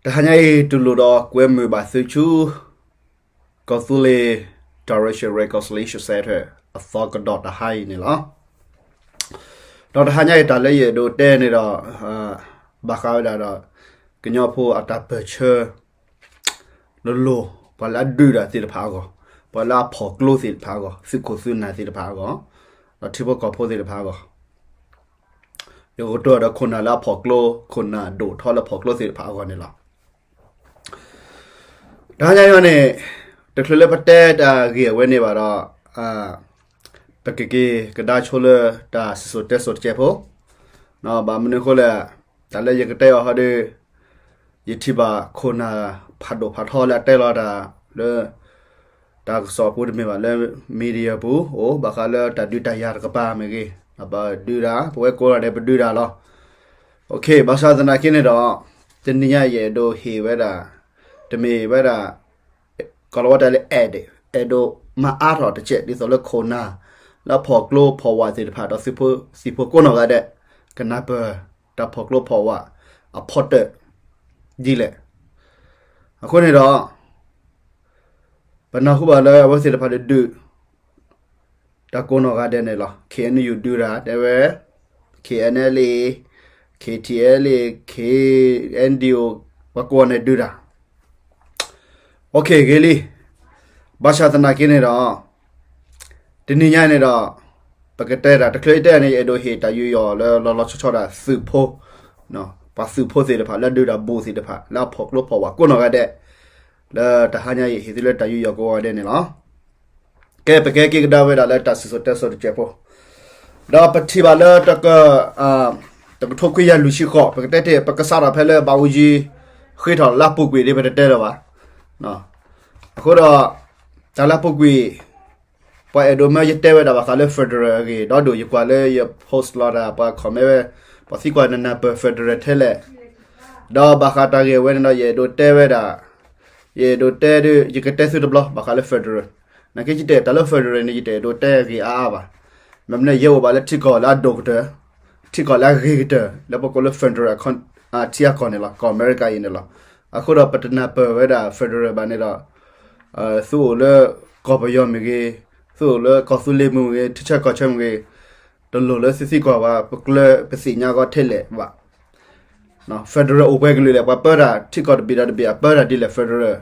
တဟါညါအံၤ တူၢ်လိာ်ဒီးကွဲမုာ်ဘၣ်သုဆူ ကီၢ်သူလ့ၤ Direction Reconciliation Center အသီကဒီးတဟါအံၤန့ၣ်လီၤ. ဒီးတဟါညါအံၤ တၢ်လၢယအဲၣ်ဒိးတဲန့ၣ်ဒီး ဘၣ်ဃးဝဲဒၣ်ဒီး ကညီဖိအတၢ်ပၢၢ်ဆၢ လိၤလိၤ ပှၤလၢအဒုးတၢ်သ့ၣ်တဖၣ်အဂီၢ်, ပှၤလၢအဖီၣ်ကျိသ့ၣ်တဖၣ်အဂီၢ်, သုးခိၣ်သုးနၢ်သ့ၣ်တဖၣ်အဂီၢ်, ဒီးထံဖိကီၢ်ဖိသ့ၣ်တဖၣ်အဂီၢ်, ယကတိၤဒီးခိၣ်နၢ်လၢအဖီၣ်ကျိ, ခိၣ်နၢ်ဒိၣ်ထီလၢဖီၣ်ကျိသ့ၣ်တဖၣ်အဂီၢ်န့ၣ်လီၤ. တဟါညါအံၤန့ၣ် တချုးလၢပတဲတၢ်ဂ့ၢ်အဝဲန့ၣ်ဘၣ်ဒီး ပကက့ၤကဒါဆိလၢတၢ်စံၣ်စိၤတဲစိၤတစဲးဖိ, ဘၣ်မနုၤအဃိလဲၣ်, တၢ်လၢယကတဲအီၤဟီဒီး ယထံၣ်ဘၣ်ခိၣ်နၢ်ဖးဒိၣ်ဖးထီလၢအတဲလီၤတၢ်လၢ တၢ်ကစီၣ်ပူၤတမ့ၢ်ဘၣ်လၢ media ပူၤအိၣ် ဘၣ်ဃးလၢတၢ်ဒုးတၢ်ယၤတကပၤမ့ၢ်ဂ့ၤ, ပဒုးတၢ် ပဝဲကိးဂၤဒဲးပဒုးတၢ်လီၤ. ဘၣ်ဆၣ်သနာ်က့န့ၣ်ဒီး တနံၤညါယအဲၣ်ဒိးဟ့ၣ်ဝဲဒၣ် တမ့ၢ်ဝဲဒၣ် ကိၤလၤဝါတၢ်လၢ edit အဲၣ်ဒိးမၤအါထီၣ်တစဲး ဒ်သိးလၢခိၣ်နၢ် လၢအဖီၣ်ကျိဖီၣ်ဝးသ့ၣ်တဖၣ် ဒီးသုးဖိသံၣ်ဖိကိးနီၢ်ဂၤဒဲး ကနၢ်ပၢၢ်တၢ်ဖီၣ်ကျိဖီၣ်ဝးအဖီတၢၣ်ဒ်လဲၣ်. အဃိန့ၣ်ဒီး ပနၢ်ဟူဘၣ်လၢအဝဲသ့ၣ်တဖၣ်ဒုး တၢ်ကိးနီၢ်ဂၤဒဲးန့ၣ်လီၤ. ခ့ၣ်အဲၣ်ယူၣ် ဒုးတၢ် တဲဝဲ, ခ့ၣ်အဲၣ်အဲလ်အ့, ခ့ၣ်ထံၣ်အဲလ်အ့, ခ့ၣ်အဲၣ်ဒံၣ်အိၣ်, ပှၤကိးဂၤန့ၣ်ဒုးတၢ် ဂ့ၤလံ. ဘၣ်ဆၣ်သနာ်က့န့ၣ်ဒီး တနံၤညါန့ၣ်ဒီး ပကတဲတၢ် တချုးယတဲန့ၣ် ယအဲၣ်ဒိးဟ့ၣ်တၢ်ယူးယီၣ်လၢလီၤလီၤဆီဆီဒၣ်သုးဖိ, ပှၤသုးဖိသ့ၣ်တဖၣ် လၢဒုးတၢ်ဘူးသ့ၣ်တဖၣ် လၢအဖီၣ်ကျိဖီၣ်ဝးကိးနီၢ်ဂၤဒဲး, လၢတဟါညါအံၤ ဟ့ၣ်သုလၢတၢ်ယူးယီၣ်ကိးဂၤဒဲးန့ၣ်လီၤ. ကဲ ပကဟဲက့ၤကဒါဝဲဒၣ်လၢတၢ်စံၣ်စိၤတဲစိၤတစဲးဖိ, ဒီးပထံၣ်ဘၣ်လၢ တကထိခွံကယၤလွံၢ်ဆံဃိး ပကတဲတ့ၢ် ပကစးထီၣ်ဖဲလၢဘးအူကၠံ ဃ့ထီၣ်လၢအပူၤကွံာ်ဒ် ပတတဲလၢၤဘၣ်. အဃိဒီး တၢ်လၢအပူၤကွံာ် ပှၤအဲၣ်ဒိးမၢယတဲဝဲဒၣ်ဘၣ်ဃးလၢ federal အဂ့ၢ် ဒီးဒိၣ်ယကွၢ်လၢယ post လီၤတၢ် ပှၤ comment ဝဲ ပှၤသံကွၢ်နနၢ်ပၢၢ် federal ထဲလဲၣ်, ဒီးဘၣ်ဃးတၢ်ဂ့ၢ်အဝဲန့ၣ်ဒီး ယအဲၣ်ဒိးတဲဝဲဒၣ် ယအဲၣ်ဒိးတဲဒ် ယကတဲသုတဘျီ ဘၣ်ဃးလၢ federal. နာ်က့ယတဲတၢ်လၢ federal န့ၣ် ယတအဲၣ်ဒိးတဲဂ့ၢ်အါအါဘၣ်. မ့မ့ၢ်လၢယအိၣ်ဘၣ်လၢထံကီၢ်လၢအဒိၣ်ကတၢၢ်, ထံကီၢ်လၢအဂ့ၤကတၢၢ် လၢပကိးလၢ federal ထံအကီၢ်န့ၣ်လီၤ, ကီၢ်အမဲရကၤအံၤန့ၣ်လီၤ. အဃိဒီးပတနၢ်ပၢၢ်ဝဲဒၣ် federal ဘၣ်န့ၣ်ဒီး သုအိၣ်လၢကီၢ်ပယီၤမ့ၢ်ဂ့ၤ, သုအိၣ်လၢကီၢ်သူလ့ၤမ့ၢ်ဂ့ၤ, ထံဆၢကီၢ်ဆၢမ့ၢ်ဂ့ၤ, တလိၣ်လၢသုသံကွၢ်ဘၣ် ပကျၢၤပသ့ၣ်ညါဂီၢ်ထဲလဲၣ်ဘၣ်. federal အိၣ်ပှဲၤကလုာ်လဲၣ်, ပှၤပၢတၢ်ထံကီၢ်တဘ့ၣ်ဒီးတဘ့ၣ် အပၢတၢ်ဒ်လဲၣ် federal,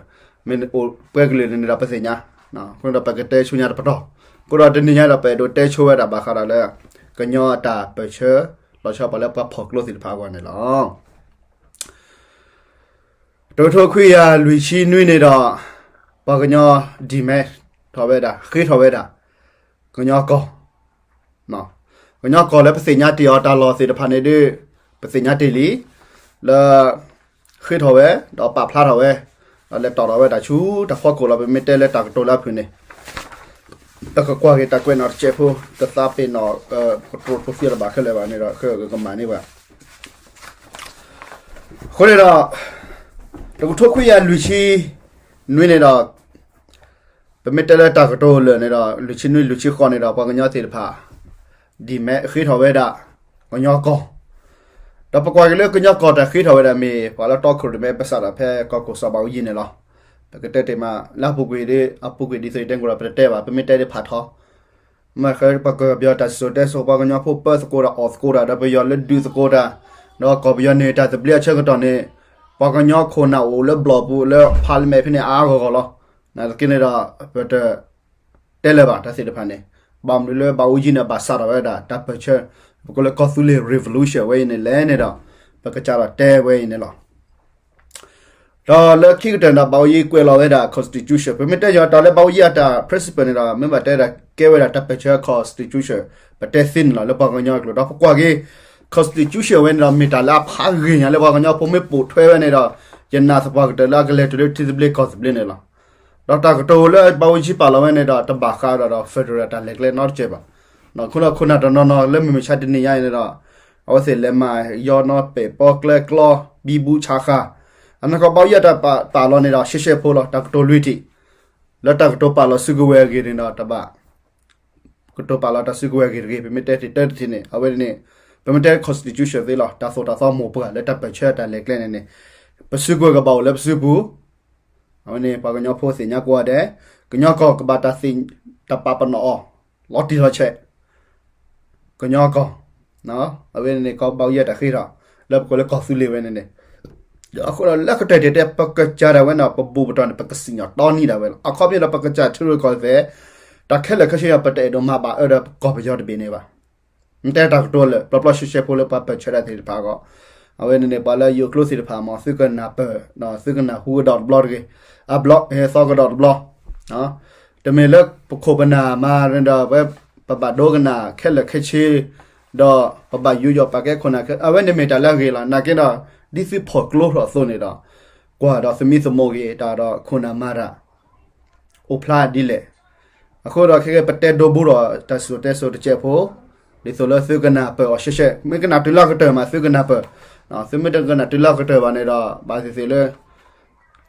မ့ၢ်အိၣ်ပှဲၤကလုာ်န့ၣ်ဒီးပသ့ၣ်ညါ, အဃိဒီးပကတဲဆိညါတပတီၢ်, အဃိဒီးတနံၤညါဒီး ပအဲၣ်ဒိးတဲဆိဝဲဒၣ်ဘၣ်ဃးဒီးလၢ ကညီအတၢ်ပၢၢ်ဆၢ လီၤဆီပှၤလၢပှၤဖီၣ်ကျိသ့ၣ်တဖၣ်အဂီၢ်န့ၣ်လီၤ. တကထိခွံကယၤလွံၢ်ဆံနွံန့ၣ်ဒီး ပှၤကညီ demand ထီၣ်ဝဲဒၣ် ဃ့ထီၣ်ဝဲဒၣ် ကညီကီၢ်, ကညီကီၢ်လၢပသ့ၣ်ညါတ့ၢ်အီၤတၢ်လီၢ်သ့ၣ်တဖၣ်န့ၣ်ဒီး ပသ့ၣ်ညါတ့ၢ်လံ, လၢ ဃ့ထီၣ်ဝဲ ဒီးပာ်ဖျါထီၣ်ဝဲ, ဒီးလဲၤတီၣ်ထီၣ်ဝဲဒၣ်ဆူတၢ်ဖီခိၣ်လီၤ. ပမ့ၢ်တဲလၢတၢ်ကတိၤလၢအဖုၣ်န့ၣ် ပကကွၢ်က့ၤတၢ်ကွဲးနီၣ်တစဲးဖိ, တသးပ့ၤနီၣ် ကတိၤတိသံအီၤတဘၣ်ခဲလၢာ်ဘၣ်န့ၣ်ဒီး ကမၤန့ၢ်ဘၣ်. အဃိန့ၣ်ဒီး တကထိခွံကယၤလွံၢ်ဆံနွံန့ၣ်ဒီး ပမ့ၢ်တဲလၢတၢ်ကတိၤလၢာ်န့ၣ်ဒီး လွံၢ်ဆံနွံ လွံၢ်ဆံဃိးန့ၣ်ဒီး ပှၤကညီသ့ၣ်တဖၣ် demand ဃ့ထီၣ်ဝဲဒၣ် ကညီကီၢ်, ဒီးပကွၢ်က့ၤလၢကညီကီၢ်တၢ်ဃ့ထီၣ်ဝဲဒၣ်မ့ၢ် ပှၤလၢတီခိၣ်ရိၣ်မဲ ပစးထီၣ်ဖဲကီၢ်ခိၣ်စီၤဘးအူကၠံန့ၣ်လီၤ. ပကတဲတ့ၢ်မး လၢအပူၤကွံာ်ဒီး အပူၤကွံာ်ဒ်သိးယတဲကဒီး ပတတဲဘၣ်, ပမ့ၢ်တဲဒ်ဖးထီ မ့ၢ်ဃဲပှၤကပယီၤတၢ်စံၣ်စိၤတဲစိၤ ပှၤကညီဖိပၢသကိးတၢ် အီၣ်သကိးတၢ် ဒီးပယီၤလၢဒုးသကိးတၢ်, ဒီးကီၢ်ပယီၤန့ၣ် တၢ်သဘျ့အဆၢကတီၢ်န့ၣ် ပှၤကညီခိၣ်နၢ်အိၣ်လၢဘျီၣ်ပူၤ လၢ parliament ဖဲန့ၣ် အါအါဂီၢ်ဂီၢ်လီၤ. နာ်သက့န့ၣ်ဒီး ပတတဲလၢၤဘၣ်တၢ်သ့ၣ်တဖၣ်န့ၣ်, ဘၣ်မနုၤလၢဘးအူကၠံန့ၣ် ဘၣ်စးထီၣ်ဝဲဒၣ် တၢ်ပၢၢ်ဆၢ ပကိးလၢကီၢ်သူလ့ၤ revolution ဝဲအံၤန့ၣ်လဲၣ်န့ၣ်ဒီး ပကစးထီၣ်တဲဝဲအံၤန့ၣ်လီၤ. ဒီးလၢခံကတၢၢ်န့ၣ်ဒီး ဘးအူကၠံကွဲးလီၤဝဲဒၣ် constitution, ပမ့ၢ်တဲယီၤတၢ်လၢဘးအူကၠံအတၢ် principle န့ၣ်ဒီး မ့ၢ်ဘၣ်တဲဒၣ်ကဲဝဲဒၣ်တၢ်ပၢၢ်ဆၢ constitution ပတဲသ့န့ၣ်လီၤ လၢပှၤကညီအကျိာ် ဒီးပကွၢ်က့ၤ constitution ဝဲန့ၣ်ဒီး မ့ၢ်တၢ်လၢအဖးဂ့ၤညါလၢပှၤကညီဖိမ့ၢ်ပိာ်ထွဲဝဲန့ၣ်ဒီး ယနာ်သပှၢ်ကတၢၢ်လၢအကလဲၤတုၤလၢထံသဘျ့ကီၢ်သဘျ့န့ၣ်လီၤ. ဒီးတၢ်ကတိၤလၢဘးအူကၠံပာ်လီၤဝဲန့ၣ်ဒီး တဘၣ်ဃးဒီး federal တၢ်လဲၤကျဲနီတစဲးဘၣ်. ခိၣ်နၢ်ခိၣ်နၢ်တနီၤနီၤလၢမုၢ်မဆါတနံၤညါအံၤန့ၣ်ဒီး အဝဲသ့ၣ်လဲၤမၤယီနီၣ်ပဲာ်ပီကျဲကျီ ဘံဘူဆးဃာ်, အနီၢ်ကီၢ်ဘးအူကၠံအတၢ်ပာ်လီၤန့ၣ်ဒီး ရှဲရှဲဖိလီၤ တၢ်ကတိၤလွံၢ်ထံၣ်, လၢတၢ်ကတိၤပာ်လီၤစုကဝဲၤအဂ့ၢ်န့ၣ်ဒီး တဘၣ် ကတိၤပာ်လီၤတၢ်စုကဝဲၤအဂ့ၢ်တဂ့ၤ, ပမ့ၢ်တဲတထံၣ်တထံၣ်န့ၣ် အဝဲန့ၣ် ပမ့ၢ်တဲ constitution သ့လီၤ တၢ်သိၣ်တၢ်သီမိၢ်ပှၢ်လၢတၢ်ပၢၢ်ဆၢတၢ်လဲၤကျဲန့ၣ်န့ၣ်, ပစုကဝဲၤကဘၣ်အိၣ်လၢပစုပူၤ, အဝဲန့ၣ် ပှၤကညီဖိသ့ၣ်ညါကိးဂၤဒဲး, ကညီကီၢ်ကဘၣ်တၢ်သ့ၣ် တၢ်ပာ်ပနီၣ်အီၤ လီၤတံၢ်လီၤဆဲး, ကညီကီၢ်, အဝဲန့ၣ်န့ၣ် ကီၢ်ဘၣ်ယဲၢ်တၢ်ဃ့ထီၣ် လၢပကိးလၢကီၢ်သူလ့ၤဝဲန့ၣ်န့ၣ်, အဃိဒီးလၢကတၢၢ်တဲာ်တဲာ် ပကစၢ်ဒၣ်ဝဲန့ၣ် ပဘူးပတီၢ်န့ၣ် ပကစံၣ်ညီၣ်တီနံၣ်ဒၣ်ဝဲလီၤ. အခီပညီဒီးပကစၢ်ထံရူၢ်ကီၢ်သဲး တၢ်ခဲလၢာ်ခဲဆ့ ပတအဲၣ်ဒိးမၤဘၣ်အၢဒီးပကီၢ်ပယီၤတဘ့ၣ်န့ၣ်ဘၣ်. မ့ၢ်တဲတၢ်ကတိၤလၢာ် ပျီပျီရှဲရှဲဖိလၢပှၤပၢၢ်ဆၢတၢ်သ့ၣ်တဖၣ်အဂီၢ်, အဝဲန့ၣ်န့ၣ် ပှၤလၢယိၤကျိသ့ၣ်တဖၣ်မ့ၢ် သုကနၢ်ပၢၢ် သုကနၢ်ဟူကဒီးတဘျီတဂ့ၤ, အဘျီဟဲသီကဒီးတဘျီ, တမ့ၢ်လၢပခိၣ်ပနၢ်မၤဒီး ပဘၣ်ဒိကနၣ်ခဲလၢာ်ခဲဆ့ ဒီးပဘၣ်ယူးယီၣ်ပာ်ကဲခိၣ်နၢ်ခဲ အဝဲန့ၣ်မ့ၢ်တၢ်လၢအဂ့ၤလီၤ. နာ်က့ဒီး ဒ်သုဖီၣ်ကျိထီၣ်အသိးန့ၣ်ဒီး ကွၢ်ဒီးသမံသမိးဂ့ၤတၢ်ဒီးခိၣ်နၢ်မၤတၢ် အိၣ်ဖျါဒ်လဲၣ်. အဃိဒီးခဲကဲပတဲဒိဘိဒီးတၢ်စံၣ်စိၤတဲစိၤတစဲးဖိ, ဒ်သိးလၢသုကနၢ်ပၢၢ်အီၤရှဲရှဲ, မ့ၢ်ကနၣ်တုၤလၢအကတၢၢ်မး သုကနၢ်ပၢၢ်, သုမ့ၢ်တကနၣ်တုၤလၢအကတၢၢ်ဘၣ်န့ၣ်ဒီး ဘၣ်သ့ၣ်သ့ၣ်လၢ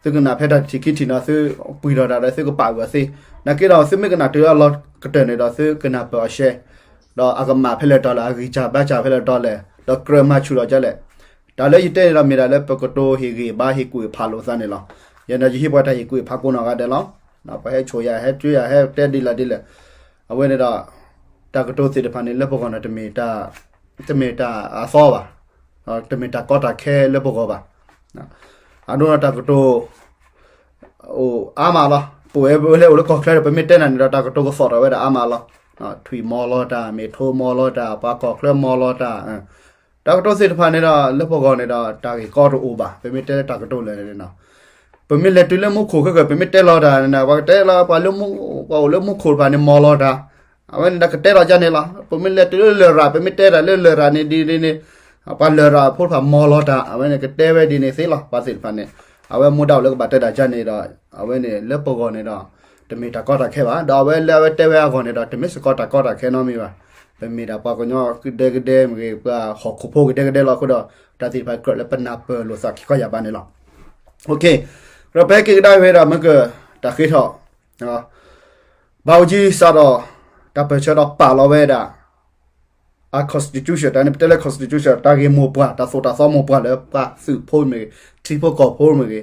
သုကနၣ်ဖဲတၢ်ထံၣ်ခံထံၣ်န့ၣ် သုပှံၢ်ထီၣ်တၢ်ဒီးသုကပာ်အုၣ်အသ့, နာ်က့ဒီးသုမ့ၢ်ကနၣ်တုၤလၢအလီၤကတၢၢ်န့ၣ်ဒီး သုကနၢ်ပၢၢ်အီၤရှဲ, ဒီးအကမၣ်ဖဲလဲၣ်တီလဲၣ် အဂံၢ်စၢ်ဘါစၢ်ဖဲလဲၣ်တီလဲၣ် ဒီးကြၢးမၤဆူၣ်ထီၣ်ကလဲၣ်. တၢ်လၢယတဲန့ၣ်ဒီးမ့ၢ်ဒၣ်လၢပကတိၤဟ့ၣ်ဂံၢ်ဘါဟ့ၣ်ကူၣ်ဟ့ၣ်ဖးလိာ်သးန့ၣ်လီၤ. ယဲန့ၣ်ယဟံးပှၤတၢ်ဟ့ၣ်ကူၣ်ဟ့ၣ်ဖးကိးနီၢ်ဂၤဒဲးလီၤ. ပှၤဟဲဆိၣ်ယၤ ဟဲတုၤယၤ ဟဲတဲဒ်လဲၣ်ဒ်လဲၣ်, အဝဲန့ၣ်ဒီး တၢ်ကတိၤသ့ၣ်တဖၣ်န့ၣ် လၢပဂီၢ်န့ၣ် တမ့ၢ်တၢ်အသီဘၣ်, တမ့ၢ်တၢ်ကီတၢ်ခဲလၢပဂီၢ်ဘၣ်. အဒိဒီးတၢ်ကတိၤ အိၣ်အါမးလီၤ. ပဝဲလၢအိၣ်လၢကီၢ်ချၢဒီး ပမ့ၢ်တဲနၤန့ၣ်ဒီး တၢ်ကတိၤကသီၣ်ထီၣ်ဝဲဒၣ်အါမးလီၤ. ထွံၣ်မီလီၤတၢ်, မ့ၢ်ထိမီလီၤတၢ်, ပှၤကီၢ်ချၢမီလီၤတၢ်, တၢ်ကတိၤသ့ၣ်တဖၣ်န့ၣ်ဒီး လၢပဂီၢ်န့ၣ်ဒီး တၢ်ဂ့ၢ်ကီတအိၣ်ဘၣ်. ပမ့ၢ်တဲလၢတၢ်ကတိၤလၢာ်န့ၣ် ပမ့ၢ်လဲၤတုၤလၢမူခိၣ်ခဲကၢၢ် ပမ့ၢ်တဲလီၤတၢ်န့ၣ် ပှၤကတဲလီၤပှၤလၢ ပှၤအိၣ်လၢမူခိၣ်တဖၣ်န့ၣ် မီလီၤတၢ်, အဝဲန့ၣ်ဒီးကတဲထီၣ်ဒ်န့ၣ်လီၤ. ပမ့ၢ်လဲၤတုၤလၢလရာ် ပမ့ၢ်တဲတၢ်လၢလရာ်န့ၣ်ဒ်န့ၣ် ပှၤလရာ်ဖိတဖၣ်မီလီၤတၢ်, အဝဲန့ၣ်ကတဲဝဲဒ်န့ၣ်သ့လီၤ. ပှၤသ့ၣ်တဖၣ်န့ၣ် အဝဲမူဒါအိၣ်လၢကဘၣ်တဲတၢ်ဒ်န့ၣ်ဒီး အဝဲန့ၣ်လၢပဂီၢ်န့ၣ်ဒီး တမ့ၢ်တၢ်ကီတၢ်ခဲဘၣ်. ဒီးအဝဲလၢအဝဲတဲဝဲအဂီၢ်န့ၣ်ဒီး တမ့ၢ်စ့ၢ်ကီးတၢ်ကီတၢ်ခဲနီတမံၤဘၣ်. ပမ့ၢ်ဒၣ်ပှၤကညီကဒဲကဒဲမ့ၢ်ဂ့ၤ, ပှၤဟီၣ်ခိၣ်ဖိကဒဲကဒဲလီၤ. အဃိဒီး တၢ်သ့ၣ်တဖၣ်ကြၢးလၢပနၢ်ပၢၢ်လိာ်သးခံခီယၢ်ဘးန့ၣ်လီၤ. ဒီးပဟဲက့ၤကဒါဝဲဒီး မ့ၢ်ကတၢ်ဃ့ထီၣ် ဘၣ်အူကၠံစးထီၣ် တၢ်ပၢၢ်ဆၢဒီးပာ်လီၤဝဲဒၣ် အ constitution တၢ်န့ၣ် ပတဲလၢ constitution တၢ်ဂ့ၢ်မိၢ်ပှၢ် တၢ်သိၣ်တၢ်သီမိၢ်ပှၢ်လၢပှၤသုးဖိမ့ၢ်ဂ့ၤ ထံဖိကီၢ်ဖိမ့ၢ်ဂ့ၤ,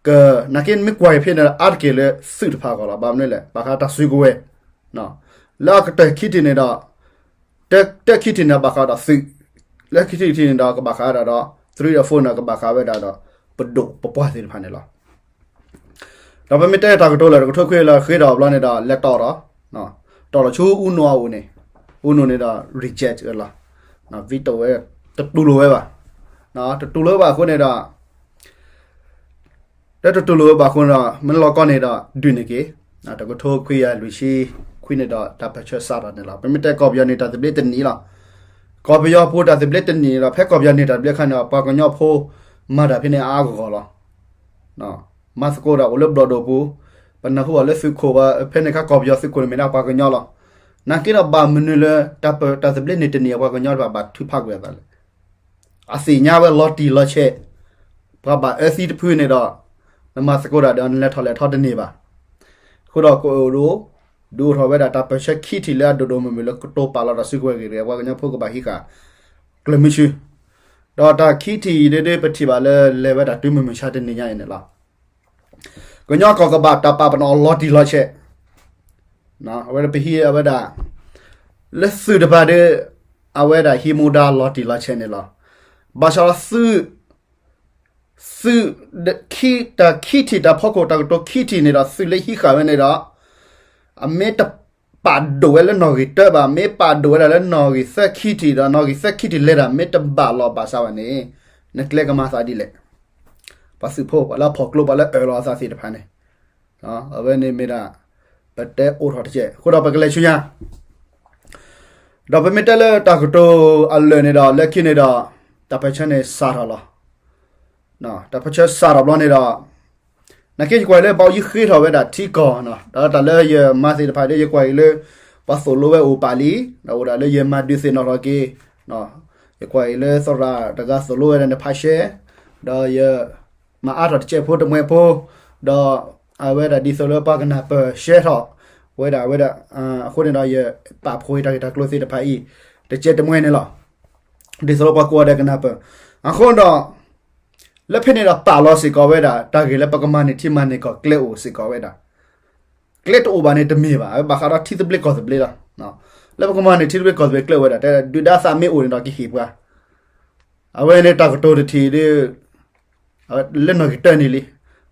က နာ်က့မ့ၢ်ကွၢ်က့ၤဖဲန့ၣ် အါတက့ၢ်လၢသုးတဖၣ်အဂီၢ်လီၤ. ဘၣ်မနုၤလဲၣ် ဘၣ်ဃးတၢ်စုကဝဲၤ လၢအကတၢၢ်ခံထံၣ်န့ၣ်ဒီး တၢ်ခံထံၣ်န့ၣ် ဘၣ်ဃးဒီးသုး, လၢခံထံၣ်တထံၣ်န့ၣ်ဒီး ကဘၣ်ဃးဒၣ်ဒီး three or four န့ၣ် ကဘၣ်ဃးဝဲဒၣ်ဒီး ပဒိၣ်ပပှၢ်သ့ၣ်တဖၣ်န့ၣ်လီၤ. ဒီးပမ့ၢ်တဲတၢ်ကတိၤလၢာ် တကထိခွံလၢဃ့ထီၣ်ဘျီန့ၣ်ဒီး လဲၤတီၣ်ဒီး တီၣ်လီၤဆူအူနိၣ်အအိၣ်န့ၣ်, အူနိၣ်န့ၣ်ဒီး reject ဝဲလီၤ. veto ဝဲ, တတူၢ်လိာ်ဝဲဘၣ်, တတူၢ်လိာ်ဝဲဘၣ်အဃိန့ၣ်ဒီး တတူၢ်လိာ်ဝဲဘၣ်အဃိန့ၣ်ဒီး မ့ၢ်လီၤကီန့ၣ်ဒီး ဒုးန့ၢ်က့ၤ, တကထိခွံကယၤလွံၢ်ဆံခွံန့ၣ်ဒီး တၢ်ပၢၢ်ဆၢစးထီၣ်န့ၣ်လီၤ. ပမ့ၢ်တဲကီၢ်ပယီၤန့ၣ် တၢ်သဘျ့တနံၤလီၤ. ကီၢ်ပယီၤဖိတၢ်သဘျ့တနံၤဒီး ဖဲကီၢ်ပယီၤန့ၣ် တၢ်သဘျ့ခါန့ၣ်ဒီး ပှၤကညီဖိမၤတၢ်ဖဲန့ၣ်အါအါဂီၢ်ဂီၢ်လီၤ. မၤသကိးတၢ်အိၣ်လၢဘျီၣ်ဒိၣ်ပူၤ, ပနၢ်ဟူအီၤလၢသုးခိၣ်ဝဲ ဖဲန့ၣ်အခါကီၢ်ပယီၤသုးခိၣ်န့ၣ်မ့ၢ်ဒၣ်ပှၤကညီလီၤ. နာ်က့ဒီးဘၣ်မနုၤလၢ တၢ်သဘျ့န့ၣ်တနံၤ ပှၤကညီတဖၣ်ဘၣ်ထုးဖးကွံာ်အသးလဲၣ်. အသ့ၣ်ညါဝဲလီၤတံၢ်လီၤဆဲး, ပှၤဘၣ်အၢသံတဖုန့ၣ်ဒီး နမၤသကိးတၢ်ဒီးနလဲၤထီၣ်လဲၤထီတန့ၢ်ဘၣ်. အဃိဒီးကအိၣ်ဒိၣ် ဒုးအိၣ်ထီၣ်ဝဲဒၣ်တၢ်ပၢၢ်ဆၢခံထံၣ်လၢအဒိၣ်ဒိၣ်မုၢ်မုၢ်လၢကတိၤပာ်လီၤတၢ်စုကဝဲၤဂ့ၢ်တဂ့ၤ ပှၤကညီဖိကဘၣ်ဟံးဃာ်ကျၢၤမုဆူ, ဒီးတၢ်ခံထံၣ်အံၤဒ်ဒ်ပထံၣ်ဘၣ်လၢလဲၤဝဲဒၣ်တုၤမုၢ်မဆါတနံၤညါအံၤန့ၣ်လီၤ. ကညီကီၢ်ကဘၣ်တၢ်ပာ်ပနီၣ်အီၤလီၤတံၢ်လီၤဆဲး, အဝဲဒၣ်ပဟံးအဝဲဒၣ် လၢသုးတဖၣ်ဒီး အဝဲဒၣ်ဟံးမူဒါလီၤတံၢ်လီၤဆဲးန့ၣ်လီၤ. ဘၣ်ဆၣ်ဒီးသုး သုး တၢ်ခံထံၣ်တၢ်ဖီခိၣ် တၢ်ကတိၤခံထံၣ်န့ၣ်ဒီး သုးလၢဟံးဃာ်ဝဲန့ၣ်ဒီး အမ့ၢ်တပာ်ဒိၣ်ဝဲလၢနီၣ်ဂံၢ်တၢဘၣ်, မ့ၢ်ပာ်ဒိၣ်ဝဲဒၣ်လၢနီၣ်ဂံၢ်သၢခံထံၣ်ဒီး နီၣ်ဂံၢ်သၢခံထံၣ်လဲၤတၢ် မ့ၢ်တဘၣ်လီၤဘၣ်ဆၣ်ဝဲန့ၣ် နကျဲကမၤသးဒ်လဲၣ်. ပှၤသုးဖိ ပှၤလၢအဖီၣ်ကျိ ပှၤလၢအအၢၣ်လီၤအသးသ့ၣ်တဖၣ်န့ၣ် အဝဲန့ၣ်မ့ၢ်ဒၣ် ပတဲအိးထီၣ်တက့ၢ်. အဃိဒီးပကလဲၤဆူညါ ဒီးပမ့ၢ်တဲလၢတၢ်ကတိၤအလၢာ်န့ၣ်ဒီး လၢခံန့ၣ်ဒီး တၢ်ပၢၢ်ဆၢန့ၣ်စးထီၣ်လီၤ. တၢ်ပၢၢ်ဆၢစးထီၣ်ဘျီန့ၣ်ဒီး နာ်က့ယကွၢ်အံၤလၢ ဘၣ်ယဃ့ထီၣ်ဝဲဒၣ်ထံကီၢ်, ဒီးတၢ်လၢယမၤသ့ၣ်တဖၣ်ဒီး ယကွၢ်အံၤလၢ ပှၤသိၣ်လိဝဲအိၣ်ပာ်လံ, ဒီးအိၣ်ဒၣ်လၢယမၤဒုးသ့ၣ်နီၣ်ထီၣ်က့ၤ, ယကွၢ်အံၤလၢသရၣ်တဂၤသိၣ်လိဝဲဒၣ်န့ၣ် ဖးရှဲ, ဒီးယ မၤအါထီၣ်တစဲးဖိတမှဲးဖိ, ဒီးအဝဲဒၣ်ဒ်သိးလၢပှၤကနၢ်ပၢၢ် share ထီၣ်ဝဲဒၣ်ဝဲဒၣ်, အဃိန့ၣ်ဒီး ယပာ်ဖှိၣ်တၢ်ဂ့ၢ်တၢ်ကျိၤသ့ၣ်တဖၣ်အံၤ တစဲးတမှဲးန့ၣ်လီၤ. ဒ်သိးလၢပှၤကိးဂၤဒဲးကနၢ်ပၢၢ်. အဃိဒီး လၢဖဲန့ၣ်ဒီးပာ်လီၤစ့ၢ်ကီးဝဲဒၣ် တၢ်ဂ့ၢ်လၢပကမၤန့ၢ်ထံမၤန့ၢ်ကီၢ်ကျဲအိၣ်စ့ၢ်ကီးဝဲဒၣ်. ကျဲတအိၣ်ဘၣ်န့ၣ်တမ့ၢ်ဘၣ်, အဝဲဘၣ်ဃးဒီးထံသဘျ့ကီၢ်သဘျ့လီၤ. လၢပကမၤန့ၢ်ထံသဘျ့ကီၢ်သဘျ့ကျဲအိၣ်ဝဲဒၣ်, တဲဒုၣ်ဒါသးမ့ၢ်အိၣ်န့ၣ်ဒီးကဟ့ၣ်ပှၤ. အဝဲန့ၣ်တၢ်ကတိၤတထံၣ်ဒီး အဝဲလၢနီၣ်ဂံၢ်တၢန့ၣ်လံ,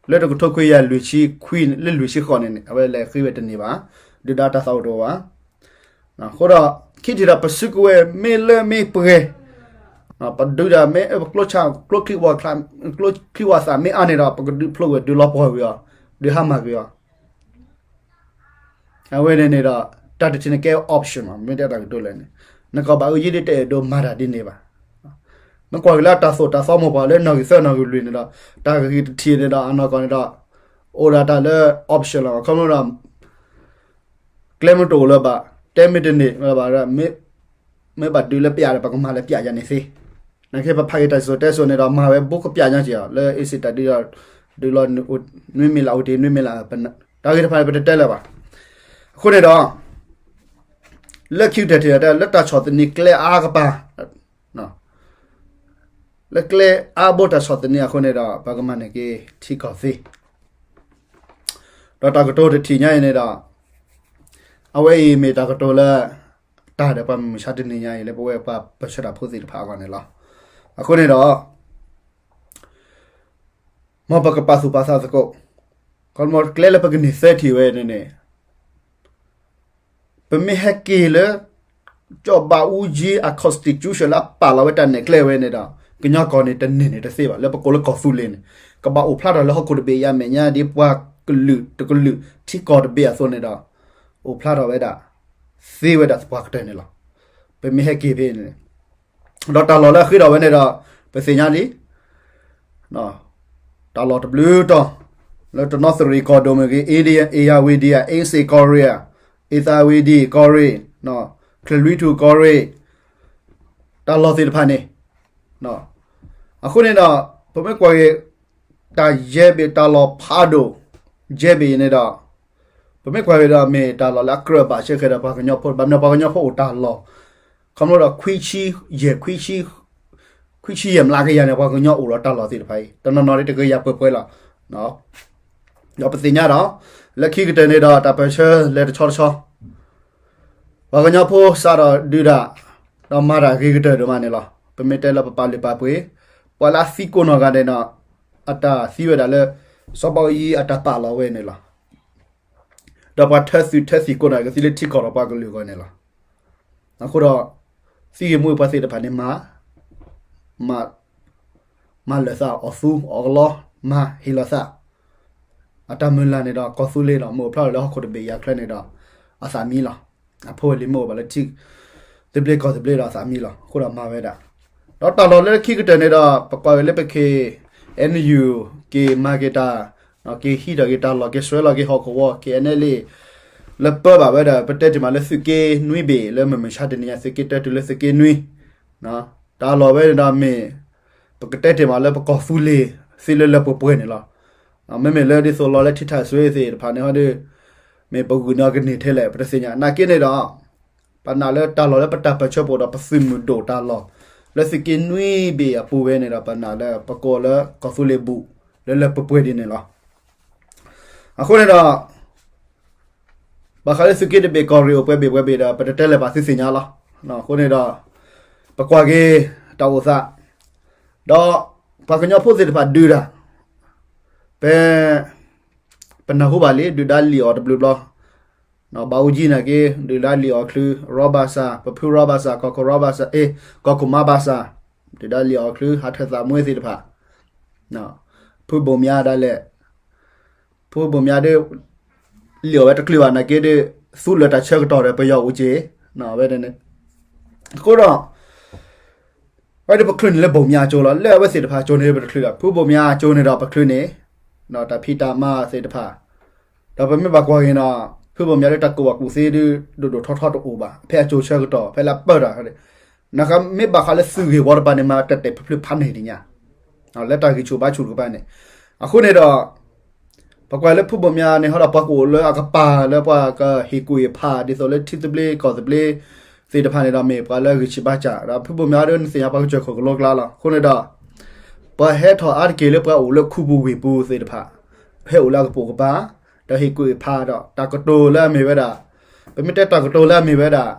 လၢတကထိခွံကယၤလွံၢ်ဆံခွံ လၢလွံၢ်ဆံဃိးန့ၣ်န့ၣ် အဝဲလဲၤဃ့ဝဲတန့ၢ်ဘၣ်, ဒုၣ်ဒါတၢ်သးအိၣ်တအိၣ်ဘၣ်. အဃိဒီး ခံထံၣ်ဒီးပစုကဝဲၤမ့ၢ်လၢမ့ၢ်ပှဲၤ, ပဒုးဒၣ်မ့ၢ် ပကျိဆၣ် ကျိချံဝီသးမ့ၢ်အါန့ၣ်ဒီး ပကဒုးဖျိဝဲဒုးလီၤပှီၢ်ကွံာ်အီၤ, ဒုးဟါမၢ်ကွံာ်အီၤ. အဝဲန့ၣ်န့ၣ်ဒီး တၢ်တထံၣ်န့ၣ်ကဲ option မ့ၢ်တဲတၢ်ကတိၤလဲၣ်န့ၣ်, နကီၢ်ဘၣ်အူကၠံဒ်တအဲၣ်ဒိးမၤတၢ်ဒ်န့ၣ်ဘၣ်. မ့ၢ်ကွၢ်က့ၤလၢအတၢ်သိၣ်တၢ်သီမိၢ်ပှၢ်လၢနီၣ်ဂံၢ်သၢနီၣ်ဂံၢ်လွံၢ်န့ၣ်ဒီး တၢ်ဂ့ၢ်တထံၣ်န့ၣ်ဒီး အနီၢ်ကီၢ်န့ၣ်ဒီး အိၣ်ဒၣ်တၢ်လၢ option လီၤ. ခီဖျိဒီး ကျဲမ့ၢ်တအိၣ်လၢၤဘၣ်, တဲမ့ၢ်တန့ၢ်လၢၤဘၣ်ဒီး မ့ၢ်ဘၣ်ဒုးလၢပျးဒီး ပကမၤလၢပျးယၤန့ၣ်သ့. နာ်က့ပဖးက့ၤတၢ်စံၣ်စိၤတဲစိၤန့ၣ်ဒီး မၤဝဲဘူးကပျးညါက့ၤအီၤ လၢအ့စ့တၢ်ဒုးဒီး ဒုးလီၤ နွံမံၤလၢ်အိၣ်တ့ၢ် နွံမံၤလၢ်, တၢ်ဂ့ၢ်တဖၣ်န့ၣ် ပတတဲလၢၤဘၣ်. အဃိန့ၣ်ဒီး လၢခံကတၢၢ်ထံၣ်ဒီး လၢတၢ်ဆီၣ်သနံးကျဲအါကပၤ လၢကျဲအါဘိတၢ်ဆီၣ်သနံးအဃိန့ၣ်ဒီး ပကမၤန့ၢ်က့ၤထံကီၢ်သ့. ဒီးတၢ်ကတိၤတထံၣ်ညါအံၤန့ၣ်ဒီး အဝဲအံၤမ့ၢ်တၢ်ကတိၤလၢ တၢ်ဒီးပှၤမုၢ်မဆါတနံၤညါအံၤ လၢပဝဲပှၤပၢၢ်ဆၢတၢ်ဖိသ့ၣ်တဖၣ်အဂီၢ်န့ၣ်လီၤ. အဃိန့ၣ်ဒီး မ်ပကပာ်သူၣ်ပာ်သးသကိး, ခီမီကျဲလၢပကန့ၢ်သၢထံၣ်ဝဲန့ၣ်န့ၣ် ပမ့ၢ်ဟဲက့ၤလၢ ကၠီၣ်ဘးအူကၠံအ constitution လၢအပာ်လီၤဝဲတၢ်နဲၣ်ကျဲဝဲန့ၣ်ဒီး ကညီကီၢ်န့ၣ် တန့ၢ်န့ၣ်တသ့ဘၣ်. လၢပကိးလၢကီၢ်သူလ့ၤန့ၣ် ကဘၣ်အိၣ်ဖျါထီၣ်လၢဟီၣ်ခိၣ်တဘ့ၣ်အံၤအမဲာ်ညါ ဒ်ပှၤကလုာ်တကလုာ် ထံကီၢ်တဘ့ၣ်အသိးန့ၣ်ဒီး အိၣ်ဖျါထီၣ်ဝဲဒၣ် သ့ဝဲဒၣ်သပှၢ်ကတၢၢ်န့ၣ်လီၤ. ပမ့ၢ်ဟဲက့ၤဖဲန့ၣ် ဒီးတၢ်လီၢ်လၢအဃ့ထီၣ်ဝဲန့ၣ်ဒီး ပသ့ၣ်ညါလံ တၢ်လီၢ်တဘျုးတီၤ လၢတနီသရံၣ်ကီၢ်ဒိၣ်မ့ၢ်ဂ့ၤ, အ့ၣ်ယၣ်ဝ့ဒံဧါ, အ့စ့ၣ်ကီၢ်ရ့ၣ်ဧါ, အ့သးဝ့ဒံကီၢ်ရ့ၣ်, ချၢၣ်လွံထူၣ်ကီၢ်ရ့ၣ်, တၢ်လီၢ်သ့ၣ်တဖၣ်န့ၣ် အဃိန့ၣ်ဒီး ပမ့ၢ်ကွၢ်က့ၤ တၢ်ယဲၢ်ဘ့ၣ် တၢ်လီၢ်ဖးဒိၣ် ယဲၢ်ဘ့ၣ်အံၤန့ၣ်ဒီး ပမ့ၢ်ကွၢ်က့ၤဒီး မ့ၢ်တၢ်လီၢ်လၢအကြၢးဘၣ်ဆၢဃဲၤဒီးပှၤကညီဖိ, ဘၣ်မနုၤပှၤကညီဖိအိၣ်တၢ်လီၢ် ခီဖျိဒီး ခွံဆံယဲၢ် ခွံဆံယဲၢ်မျးကယၤန့ၣ် ပှၤကညီအိၣ်ဒီးတၢ်လီၢ်သ့ၣ်တဖၣ်အံၤ တနီၤနီၤဒ်တကယၤပှဲၤပှဲၤလီၤ. ဒီးပသ့ၣ်ညါဒီး လၢခံကတၢၢ်န့ၣ်ဒီး တၢ်ပၢၢ်ဆၢလဲၤတဆီတဆီ ပှၤကညီဖိစးထီၣ်ဒုးတၢ် ဒီးမၤတၢ်ဂ့ၤကတၢၢ်ဒိၣ်မးန့ၣ်လီၤ. ပမ့ၢ်တဲလၢပပာ်လုၢ်ပာ်ပှ့ၤ ပှၤလၢအသံကိးနီၢ်ဂၤဒဲးန့ၣ် အတၢ်သံဝဲဒၣ်လၢ စီၤဘးအူကၠံအတၢ်ပာ်လီၤဝဲန့ၣ်လီၤ. ဒီးပှၤထၢသုးထၢသံၣ်ကိးနီၢ်ဂၤဒဲး ကသံလၢထံကီၢ်ဒီးပှၤကလုာ်အဂီၢ်န့ၣ်လီၤ. အဃိဒီး သံဂ့ၢ်မူဂ့ၢ်ပှၤသ့ၣ်တဖၣ်န့ၣ် မၤ မၤလၢာ်သးအီၣ်သူအီၣ်ကလီ မၤဟ့ၣ်လီၤသး အတၢ်မုၢ်လၢ်န့ၣ်ဒီး ကီၢ်သူလ့ၤဒီး မ့ၢ်အိၣ်ဖျါထီၣ်လၢဟီၣ်ခိၣ်တဘ့ၣ်ယၤချၢန့ၣ်ဒီး အသးမံလီၤ. အဖိအလံၤမ့ၢ်အိၣ်ဘၣ်လၢထံ သဘျ့ကီၢ်သဘျ့ဒီးအသးမံလီၤ. အဃိဒီးမၤဝဲဒၣ် ဒီးတၢ်လီၢ်လၢခံကတၢၢ်န့ၣ်ဒီး ပကွၢ်က့ၤလၢပ ခ့ၣ်အဲၣ်ယူၣ် က့ၤမၤက့ၤတၢ် က့ၤဟံးထီၣ်က့ၤတၢ်လီၢ် က့ၤဆှၢလီၤက့ၤဟီၣ်ကဝီၤ ခ့ၣ်အဲၣ်ယူၣ် လၢပၢဘၣ်ဝဲဒီး ပတဲတ့ၢ်မးလၢသုးက့နွံဘ့ၣ် လၢမုၢ်မဆါတနံၤညါ သုးက့တၢတုၤလၢသုးက့နွံ တၢ်လီၢ်ဝဲန့ၣ်ဒီးမ့ၢ် ပကတဲတ့ၢ်မးလၢပကီၢ်သူလ့ၤ သ့လၢလၢပှဲၤပှဲၤန့ၣ်လီၤ. မ့မ့ၢ်လၢဒ်သိးလီၤလၢထံထၣ်စွ့သ့ၣ်တဖၣ်န့ၣ်ဟီဒီး မ့ၢ်ပဂုာ်န့ၢ်အီၤကန့ၢ်ထဲလဲၣ် ပတသ့ၣ်ညါ နာ်က့န့ၣ်ဒီး ပနာ်လၢတၢ်လီၢ်လၢပတၢ်ပၢၢ်ဆၢပူၤဒီး ပသုးမုၢ်ဒိၣ်တၢ်လီၢ် လၢသုးက့နွံဘ့ၣ်အပူၤဝဲန့ၣ်ဒီး ပနာ်လၢပကိးလၢကီၢ်သူလ့ၤဘူၣ် လၢလၢပှဲၤပှဲၤဒ်န့ၣ်လီၤ. အဃိန့ၣ်ဒီး ဘၣ်ဃးလၢသုးက့တဘ့ၣ် ကီၢ်ရ့ၣ်အိၣ်ပှဲၤဘ့ၣ်ပှဲၤဘ့ၣ်ဒီး ပတတဲလၢၤဘၣ်သုသ့ၣ်ညါလီၤ. အဃိန့ၣ်ဒီး ပကွၢ်က့ၤတၢ်အိၣ်သး ဒီးပှၤကညီဖိသ့ၣ်တဖၣ်ဒုးတၢ် ဖဲ ပနၢ်ဟူဘၣ်လံ ဒုၣ်ဒါလံၣ်အီၤတဘျုးဘျီ ဘးအူကၠံနာ်က့ ဒုၣ်ဒါလံၣ်အီၤချုး ရီဘၣ်စၢ် ပဖုရီဘၣ်စၢ် ကီၢ်ခိၣ်ရီဘၣ်စၢ် အ့ ကီၢ်ခိၣ်မါဘၣ်စၢ် ဒုၣ်ဒါလံၣ်အီၤချုး ဟးထၢၣ်သးမွ့သ့ၣ်တဖၣ် ဖုဘိၣ်မၠါဒၣ်လဲာ် ဖုဘိၣ်မၠါဒီး လံၣ်အီၤဝဲတချုးဘၣ်နာ်က့ဒီး သူလၢာ်တၢ်ဆၢကတီၢ်ဒီး ပယီၤအိၣ်က့ၤ ဝဲန့ၣ် အဃိဒီး ဝဲဒၣ်ပချုးန့ၢ်လၢဘိၣ်မၠါအကၠိလီၤ. လၢအဝဲသ့ၣ်တဖၣ်အကၠိန့ၣ်ပတချုးဒီး ဖုဘိၣ်မၠါအကၠိန့ၣ်ဒီးပချုးန့ၢ် တၢ်ဖံးတၢ်မၤသ့ၣ်တဖၣ် ဒီးပမ့ၢ်ဘၣ်ကွၢ်က့ၤန့ၣ် ဖုဘိၣ်မၠါဒီးတၢ်ကူၣ်ဘၣ်ကူၣ်သ့ဒုး ဒိၣ်ဒိၣ်ထီထီတအိၣ်ဘၣ် ဖဲအကၠိဆၢကတီၢ် ဖဲလၢအပၢတၢ် နမ့ၢ်ဘၣ်ဃးလၢသုးဂ့ၢ်ဝီတပၤန့ၣ် မၤတဲာ်တဲာ်ဖျုးဖျုးဖးန့ၢ်ဒံးညါ လၢတၢ်ဂံၢ်ဆူၣ်ဘါဆူၣ်တကပၤန့ၣ် အဃိန့ၣ်ဒီး ပကွၢ်လၢဖုဘိၣ်မၠါန့ၣ် ဟီဒီးပှၤကအိၣ်လၢအကပၤလၢပှၤကဟ့ၣ်ကူၣ်ဟ့ၣ်ဖး ဒ်သိးလၢထံသဘျ့ကီၢ်သဘျ့သ့ၣ်တဖၣ်န့ၣ်ဒီး မ့ၢ်ပှၤလၢဂံၢ်ဆံးဘါစၢ် ဒီးဖုဘိၣ်မၠါဒီးနသ့ၣ်ညါပှၤကစၢၢ်ခိၣ်ကလိကျါလီၤ. အဃိန့ၣ်ဒီး ပှၤဟဲထီၣ်အါတက့ၢ်လၢပှၤအိၣ်လၢခူပူၤဝ့ၢ်ပူၤသ့ၣ်တဖၣ် ဟဲအိၣ်လၢအကပိာ်ကပၤ ဒီးဟ့ၣ်ကူၣ်ဟ့ၣ်ဖးဒီး တၢ်ကတိၤလၢအမ့ၢ်ဝဲဒၣ် ပမ့ၢ်တဲတၢ်ကတိၤလၢအမ့ၢ်ဝဲဒၣ်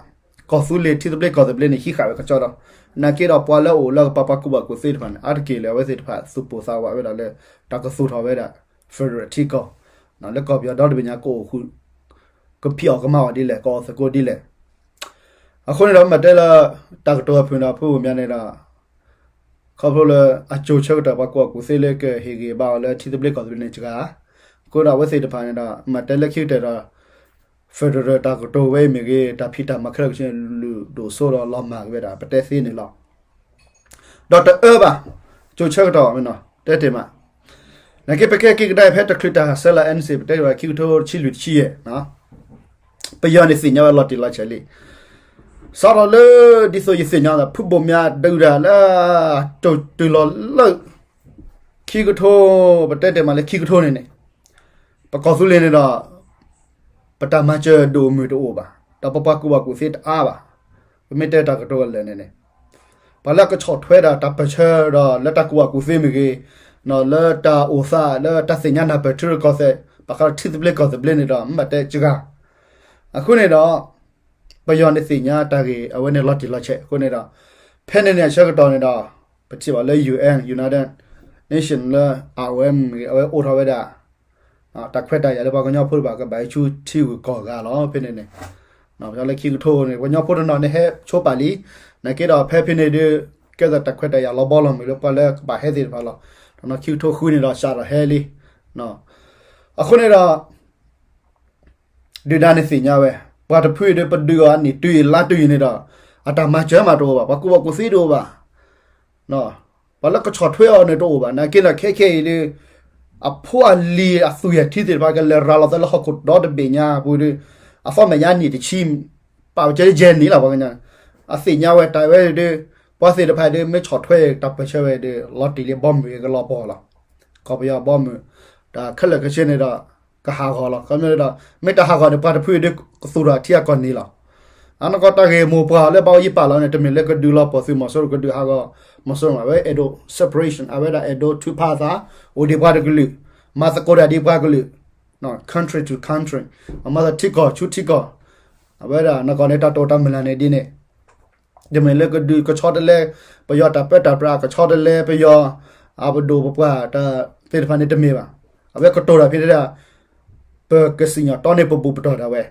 ကီၢ်သူလ့ၤထံသဘျ့ကီၢ်သဘျ့န့ၣ် ဟံးဃာ်ဝဲကစီဒီး နာ်က့ဒီးပှၤလၢအအိၣ်လၢကပၤပှၤကူၣ်ဘၣ်ကူၣ်သ့တဖၣ်န့ၣ် အါတက့ၢ်လၢအဝဲသ့ၣ်တဖၣ်သူၣ်ပိၢ်သးဝးဝဲဒၣ်လၢ တၢ်ကသူၣ်ထီၣ်ဝဲဒၣ် federal ထံကီၢ် လၢကီၢ်ပယီၤဒီတဘ့ၣ်ညါ ကအိၣ်ဃုာ် ကဖံးအီၣ်ကမၤအီၣ်ဒ်လဲၣ် ကအိၣ်သကိးဒ်လဲၣ်. အဃိန့ၣ်ဒီး မ့ၢ်တဲလၢ တၢ်ကတိၤအဖုၣ်ဒီးဖုမၠါန့ၣ်ဒီး ခီဖျိလၢအကၠိဆၢကတီၢ်ပှၤကူၣ်ဘၣ်ကူၣ်သ့လၢကဟ့ၣ်ဂံၢ်ဘါအီၤလၢထံသဘျ့ကီၢ်သဘျ့န့ၣ်စှၤ, အဃိဒီးအဝဲသ့ၣ်တဖၣ်န့ၣ်ဒီး မ့ၢ်တဲလၢခံကတၢၢ်ဒီး federal တၢ်ကတိၤဝဲအံၤမ့ၢ်ဂ့ၤ တၢ်ဖံးတၢ်မၤခဲလၢာ်ခဲဆ့န့ၣ် လုၢ်ဒိၣ်စိဒီးလီၤမၢ်က့ၤဝဲဒၣ် ပတဲသ့န့ၣ်လီၤ. ဒီးတအၢဘၣ်, ကၠိဆၢကတီၢ်မ့ၢ်နီၤ တဲတ့ၢ်မး, နာ်က့ပကဲက့ၤကဒါဖဲတချုးတၢ်ဆဲးလီၤ NCA ပတဲတ့ၢ်ခံကထိတဆံလွံၢ်တဆံယဲၢ် ပယီၤန့ၣ်သ့ၣ်ညါဝဲလီၤတံၢ်လီၤဆဲးလံ. စးထီၣ်လၢ ဒ်သိးယသ့ၣ်ညါသး ဖုဘိၣ်မၠါဒုးတၢ်လၢ တိၢ်တုၤလီၤလၢ ခံကထိ ပတဲတ့ၢ်မးလၢခံကထိန့ၣ်န့ၣ် ပကီၢ်သူလ့ၤန့ၣ်ဒီး ပတၢ်မၤစၢၤဒိၣ်မုၢ်တအိၣ်ဘၣ်, ဒီးပပှၤကူၣ်ဘၣ်ကူၣ်သ့တအါဘၣ်. ပမ့ၢ်တဲတၢ်ကတိၤကလဲာ်န့ၣ်န့ၣ် ပှၤလၢကဆီၣ်ထွဲဒၣ်တၢ်ပၢၢ်ဆၢဒီးလၢတၢ်ကူၣ်ဘၣ်ကူၣ်သ့မ့ၢ်ဂ့ၤ, လၢတၢ်အိၣ်သးလၢတၢ်သ့ၣ်ညါနၢ်ပၢၢ်ထံရူၢ်ကီၢ်သဲး ဘၣ်ဃးဒီးထံသဘျ့ကီၢ်သဘျ့န့ၣ်ဒီး မ့ၢ်ဘၣ်တဲစှၤ. အဃိန့ၣ်ဒီး ပယီၤန့ၣ်သ့ၣ်ညါတၢ်ဂ့ၢ်အဝဲန့ၣ်လီၤတံၢ်လီၤဆဲးအဃိန့ၣ်ဒီး ဖဲန့ၣ်န့ၣ်အဆၢကတီၢ်န့ၣ်ဒီး ပထံၣ်ဘၣ်လၢ UN United Nation လၢ IOM အဝဲအိးထီၣ်ဝဲဒၣ် တၢ်ခွဲးတၢ်ယာ်လၢပှၤကညီဖိတဖၣ်ကဘၣ်ဟဲဆူထံဂုၤကီၢ်ဂၤလီၤ. ဖဲန့ၣ်န့ၣ် လၢခံကထိန့ၣ် ပှၤကညီဖိတနီၤန့ၣ်ဟဲဆိပာ်လံ, နာ်က့ဒီးဖဲဖဲန့ၣ်ဒုး ကဲသိးတၢ်ခွဲးတၢ်ယာ်လီၤဘီလီၤမုၢ်လၢပှၤလၢကဘၣ်ဟဲသ့ၣ်တဖၣ်လီၤ. ဒီးခံကထိဃုန့ၣ်ဒီးစးထီၣ်ဟဲလံ. အဃိန့ၣ်ဒီး ဒုၣ်ဒါန့ၣ်သ့ၣ်ညါဝဲ, ပှၤတဖုအံၤဒီး ပဒုးအီၤအနံၣ်တုၤအံၤလါတုၤအံၤန့ၣ်ဒီး အတၢ်မၤစၢၤမးတအိၣ်ဘၣ်, ပှၤကူၣ်ဘၣ်ကူၣ်သ့တအိၣ်ဘၣ်, ပှၤလၢကဆီၣ်ထွဲအီၤန့ၣ်တအိၣ်ဘၣ်. နာ်က့ဒီးခဲခဲအံၤဒီး အဖိအလံၤအသူၣ်ယဲၢ်ထံသ့ၣ်တဖၣ်ကလဲၤရၤလီၤသးလၢဟီၣ်ခိၣ်ဒီတဘ့ၣ်ညါပူၤဒီး အသီမဲာ်ညါနံၣ်တဆံ ပာ်ပကဲယဲၢ်နံၣ်လီၤ ပှၤကညီ, အသ့ၣ်ညါဝဲတၢ်ဝဲဒီး ပှၤသ့ၣ်တဖၣ်ဒီး မ့ၢ်ဆီၣ်ထွဲတၢ်ပၢၢ်ဆၢဝဲဒီး လီၤတံၢ်လံဘီမုၢ်ကလီၤပှီၢ်လီၤ. ကီၢ်ပယီၤဘီမုၢ် တၢ်ခဲလၢာ်ခဲဆ့န့ၣ်ဒီး ကဟးဂီၤလီၤ. ခီမ့ၢ်ဒီး မ့ၢ်တဟးဂီၤန့ၣ် ပှၤတဖုအံၤဒီး ကသူၣ်ထီၣ်ထံအကီၢ်န့ၣ်လီၤ. အနီၢ်ကီၢ်တၢ်ဂ့ၢ်မိၢ်ပှၢ်လၢဘၣ်အိၣ်ယံၤပာ်လီၤန့ၣ် တမ့ၢ်လၢကဒုးလီၤပှီၢ်သုးမီၤစိရိၤ ကဒုးဟးဂီၤမီၤစိရိၤ အဝဲအဲၣ်ဒိး separation အဝဲဒၣ်အဲၣ်ဒိးထုးဖးအသး အိၣ်ဒံးပှၤတကလုာ်, မၤသကိးတၢ်ဒံးပှၤကလုာ်, country to country, မၤသးထံကီၢ်ဆူထံကီၢ်, အဝဲဒၣ်နီၢ်ကီၢ်န့ၣ်တၢ်တိာ်တၢ်မုၢ်လၢ်န့ၣ်ဒ်န့ၣ် တမ့ၢ်လၢကဒုးကဆီတလဲ ပယီၤတၢ်ပၢတၢ်ပြး ကဆီတလဲပယီၤ အပဒိၣ်ပပှၢ်တၢ်သ့ၣ်တဖၣ်န့ၣ်တမ့ၢ်ဘၣ်. အဝဲကတိၤတၢ်ဖဲဒၣ် ပကစံၣ်ညီၣ်တီန့ၢ်ပဘူၣ်ပတီၢ်ဒၣ်ဝဲ,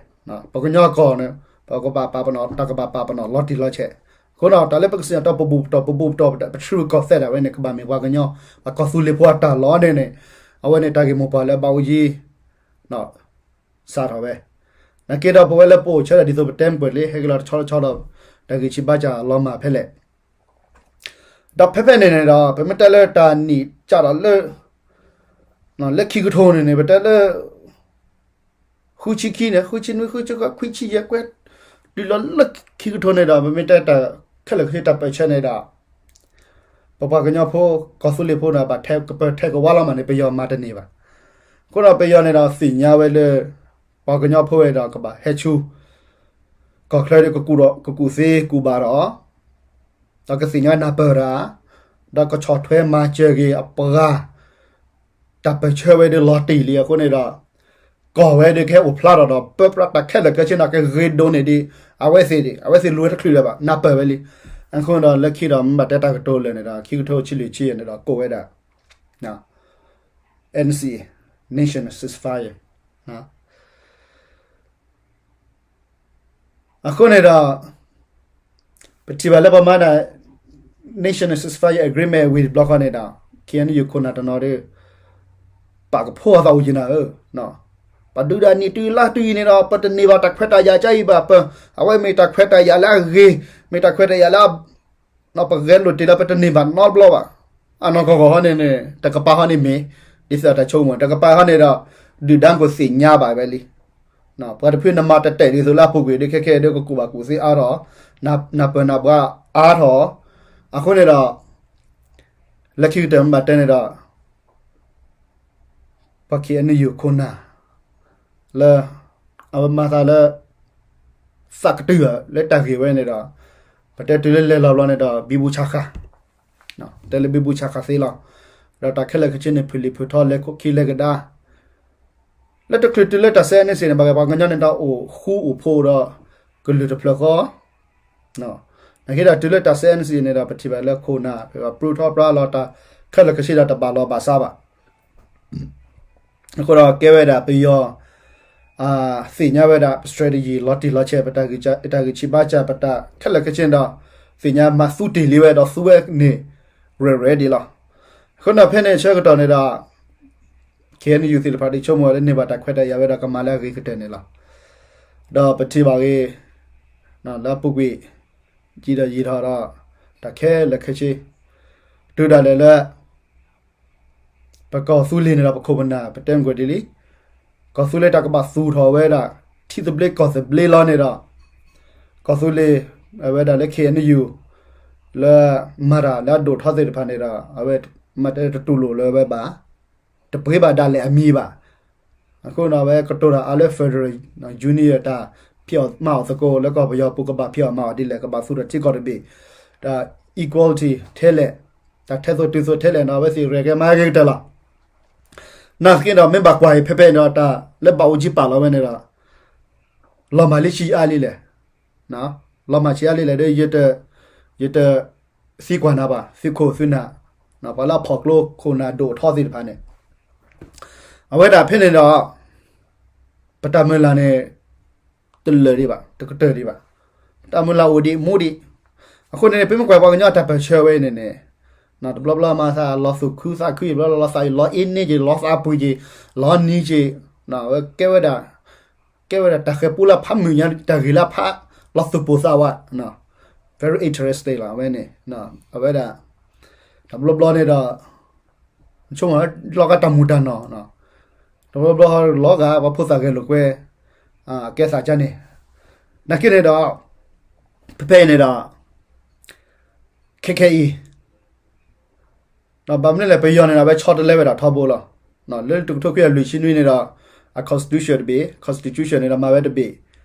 ပကညီကီၢ်န့ၣ် ပကဘၣ်ပာ်ပနီၣ် တၢ်ကဘၣ်ပာ်ပနီၣ်လီၤတံၢ်လီၤဆဲး, အဃိဒီး တၢ်လၢပကစံၣ်ညီၣ်တီပဘူၣ်ပတီၢ် ပဘူၣ်ပတီၢ် ပထံရူၢ်ကီၢ်သဲးဒၣ်ဝဲန့ၣ် ကဘၣ်မ့ၢ်ပှၤကညီ ပှၤကီၢ်သူလ့ၤဖိအတၢ်လီၤန့ၣ်န့ၣ်, အဝဲန့ၣ်တၢ်ဂ့ၢ်မိၢ်ပှၢ်လၢဘၣ်အိၣ်ယံၤ စးထီၣ်ဝဲ, နာ်က့ဒီးပဝဲလၢပအိၣ်ဆၢဒၣ်ဒ်သိးပတဲမုၢ်ပှၢ်လံ ဟဲက့ၤလီၤတဆီတဆီဒီး တၢ်ဂံၢ်ဆံးဘါစၢ်လီၤမၢ်ဖဲလဲၣ်, ဒီးဖဲဖဲန့ၣ်န့ၣ်ဒီး ပမ့ၢ်တဲလၢတၢ်နံၣ်စးထီၣ်လၢ လၢခံကထိန့ၣ်န့ၣ် ပတဲလၢ ဃုဆံခံန့ၣ် ဃုဆံနွံ ဃုဆံဃိး ခွံဆံယဲၢ်ကွဲး တုၤလီၤလၢခံကထိန့ၣ်ဒီး ပမ့ၢ်တဲတၢ်ခဲလၢာ်ခဲဆ့တၢ်ပၢၢ်ဆၢန့ၣ်ဒီး ပပှၤကညီဖိ ကီၢ်သူလ့ၤဖိန့ၣ် ဘၣ်ထဲကပၢၤထဲကဝါလီၤမၢ်န့ၣ် ပယီၤမၤတန့ၢ်ဘၣ်. အဃိဒီးပယီၤန့ၣ်ဒီးသ့ၣ်ညါဝဲလၢ ပှၤကညီဖိဝဲဒီးကဘၣ်ဟဲဆူ ကီၢ်ချၢဒီး ကကူၣ်သ့ကူၣ်ဘၣ်ဒီး ဒီးကသ့ၣ်ညါနၢ်ပၢၢ်တၢ်, ဒီးကဆီၣ်ထွဲမၤစၢၤက့ၤအပှၤ တၢ်ပၢၢ်ဆၢဝဲဒီးလီၤတံၢ်လံအဃိန့ၣ်ဒီး ကီၢ်ဝဲဒီးကဟဲအိၣ်ဖျါထီၣ်ဒီး ပၢပြးတၢ်ခဲလၢာ်ခဲဆ့န့ၣ် ကဂ့ၤဒိၣ်န့ၢ်ဒံး အဝဲသ့ၣ်ဒံး အဝဲသ့ၣ်လိၣ်ဝဲတချုးလၢၤဘၣ် နၢ်ပၢၢ်ဝဲလံ. အဃိန့ၣ်ဒီး လၢခံဒီးမ့ၢ်ဘၣ်တဲတၢ်ကတိၤလၢာ်န့ၣ်ဒီး ခံကထိဆံလွံၢ်ဆံန့ၣ်ဒီး ကိးဝဲဒၣ် NCA, National Ceasefire အဃိန့ၣ်ဒီး ပထံၣ်ဘၣ်လၢပမၤဒၣ် National Ceasefire Agreement ဝံၤတဘျီဃီန့ၣ်ဒီး KNU ခိၣ်နၢ်တနီၤဒီး ပာ်ကဖိအသးအိၣ်ယံၤနၤဧၢ, ပဒုးဒၣ်နံၣ်တုၤလါတုၤအံၤန့ၣ်ဒီး ပတန့ၢ်ဘၣ်တၢ်ခွဲးတၢ်ယာ်ကအံၤဘၣ်, ပ အဝဲမ့ၢ်တၢ်ခွဲးတၢ်ယာ်လၢအဂ့ၤ, မ့ၢ်တၢ်ခွဲးတၢ်ယာ်လၢ ပဂဲၤလိာ်တ့ၢ်လၢပတန့ၢ်ဘၣ်နီတဘျီဘၣ်. အနီၢ်ကီၢ်ကီၢ်ဟီန့ၣ်န့ၣ် တကပၤဟီန့ၣ်မ့ၢ် ဒ်သိးတၢ်ဆိကမိၣ် တကပၤဟီန့ၣ်ဒီး ဒုၣ်ဒါကသ့ၣ်ညါဘၣ်ဝဲလံ. ပှၤတဖုနမၤတတဲာ်ဒ်သိးလၢအပူၤကွံာ်ဒီး ခဲခဲအံၤဒီးကကူၣ်ဘၣ်ကူၣ်သ့အါထီၣ်, နၢ်ပၢၢ်နၢ်ဘှါအါထီၣ်, အဃိန့ၣ်ဒီး လၢခံကတၢၢ်မ့ၢ်ဘၣ်တဲန့ၣ်ဒီး ပှၤ KNU ခိၣ်နၢ် လၢ အဝဲမၤသးလၢ သးကတုၤလၢတၢ်ဂ့ၢ်ဝဲန့ၣ်ဒီး ပတဲတုၤလၢလဲၤလီၤဘျီန့ၣ်ဒီး ဘံဘူဆးဃာ် တဲလၢဘံဘူဆးခးသ့လီၤ. ဒီးတၢ်ခဲလၢာ်ခဲဆ့န့ၣ် ဖုၣ်လံၣ်ဖုၣ်ထီလဲၤခိၣ်ခံလဲၤကဒါ လၢတချုးတုၤလၢတၢ်စဲ NCA န့ၣ် ဘၣ်ဂ့ၤပှၤကညီန့ၣ်ဒီးအိၣ်ဃူအိၣ်ဖိးဒီး ကလုာ်တဖျၢၣ်ဃီ နာ်က့ဒီးတုၤလၢတၢ်စဲ NCA န့ၣ်ဒီး ပထံၣ်ဘၣ်လၢခိၣ်နၢ် ပပရူထီပြါလီၤတၢ်ခဲလၢာ်ခဲဆ့ဒီးတဘၣ်လီၤဘၣ်စးဘၣ်. အဃိဒီးကဲဝဲဒၣ်ပယီၤ သ့ၣ်ညါဝဲဒၣ် ပ strategy လီၤတံၢ်လီၤဆဲး ပတၢ်ဂံၢ်ဆံးဘါစၢ် ပတၢ်ခဲလၢာ်ခဲဆ့န့ၣ်ဒီး သ့ၣ်ညါမၤသူတ့ၢ်လံဝဲဒီးသူဝဲန့ၣ် ရဲၣ်ရဲၣ်ဒံးလီၤ. အဃိန့ၣ်ဖဲန့ၣ်ဆၢကတီၢ်န့ၣ်ဒီး KNU သ့ၣ်တဖၣ်ဒ်ဆိကမိၣ်ဝဲလၢန့ၢ်ဘၣ်တၢ်ခွဲးတၢ်ယာ်ဝဲဒီးကမၤလၢအဂ့ၤကတၢၢ်န့ၣ်လီၤ. ဒီးပထံၣ်ဘၣ်ဂ့ၤ လၢအပူၤကွံာ် ယံာ်ဒီးယံာ်ထီၣ်ဒီး တၢ်ခဲလၢာ်ခဲဆ့ တုၤဒၣ်လဲာ်လၢ ပကီၢ်သူလ့ၤန့ၣ်ဒီးပခိၣ်ပနၢ် ပတဲမ့ၢ်ကွၢ်ဒ်လံ, ကီၢ်သူလ့ၤတၢ်ကဘၣ်သူၣ်ထီၣ်ဝဲဒၣ် ထံသဘျ့ကီၢ်သဘျ့လီၤန့ၣ်ဒီး ကီၢ်သူလ့ၤ အဝဲဒၣ်လၢ KNU လၢမၤတၢ်လၢအဒိၣ်ထီသ့ၣ်တဖၣ်န့ၣ်ဒီး အဝဲမ့ၢ်တဲတတူၢ်လိာ်လၢၤဝဲဘၣ်, တပှ့ၤဘၣ်ဒၣ်လဲာ်အမံၤဘၣ်. အဃိန့ၣ် အဝဲကတိၤတၢ်အါလၢ federal union တၢ်ဖံးအီၣ်မၤအီၣ်သကိးလၢကီၢ်ပယီၤပူၤကဘၣ်ဖံးအီၣ်မၤအီၣ်ဒ်လဲၣ် ကဘၣ်သူၣ်ထီၣ်ထံကီၢ်တဘ့ၣ်, တၢ် equality ထဲလဲၣ်, တၢ်ထဲသိးတုၤသိးထဲလဲၣ်န့ၣ် အဝဲသ့ၣ်ရဲၣ်ကဲမၤဂ့ၤကတၢၢ်လီၤ. နာ်သက့ဒီးမ့ၢ်ဘၣ်ကွၢ်အံၤဖဲဖဲန့ၣ်ဒီး တၢ်လၢဘၣ်အိၣ်ကံပာ်လီၤဝဲန့ၣ်ဒီး လီၤမၢ်လံဆံးအါလံလဲၣ်, လီၤမၢ်ဆံးအါလံလဲၣ်ဒီး ယတ ယတသံကွၢ်နၤဘၣ် သုခိၣ်သုနၢ်, ပှၤလၢအဖီၣ်ကျိခိၣ်နၢ်ဒိၣ်ထီသ့ၣ်တဖၣ်န့ၣ်, အဝဲဒၣ်ဖဲန့ၣ်ဒီး ပတၢ်မုၢ်လၢ်န့ၣ် တလၢာ်ဒံးဘၣ် တကတၢၢ်ဒံးဘၣ်, ပတၢ်မုၢ်လၢ်အိၣ်ဒံးမူဒံး. အဃိန့ၣ် ပမ့ၢ်ကွၢ်ပှၤကညီတၢ်ပၢၢ်ဆၢဝဲအံၤန့ၣ်န့ၣ်, တဘျီဘျီမၤသးလီၤသူၣ်ခုသးခု တဘျီဘျီလီၤသးအံၤလီၤအ့န့က့ၤ လီၤသးပှ့ၤက့ၤ လီၤနံၤက့ၤ, အဝဲကဲဝဲဒၣ် ကဲဝဲဒၣ်တၢ်ဃၤပူလၢဖးမုၢ်ညါ တၢ်ဂ့ၢ်လၢဖး လီၤသူၣ်ပိၢ်သးဝး, very interesting လီၤ အဝဲန့ၣ်, အဝဲဒၣ် တဘျီဘျီန့ၣ်ဒီး ဆိကမိၣ်လီၤဂာ်တၢ်မူၤတၢ်နီၢ်, တဘျီဘျီလီၤဂာ်ပှၤဖိသၣ်ဂဲၤလိာ်ကွဲ ကဲသးကါန့ၣ်, နာ်က့န့ၣ်ဒီး ဖဲဖဲအံၤန့ၣ်ဒီး ခဲခဲအံၤ ဒီးဘၣ်မနုၤလဲၣ် ပယီၤန့ၣ်ဒီး အဝဲဆီတလဲဝဲဒၣ်ထီဘိလီၤ. လၢတကထိခွံကယၤလွံၢ်ဆံနွံန့ၣ်ဒီး အ constitution တဘ့ၣ် constitution န့ၣ်ဒီး မၤဝဲတဘ့ၣ်,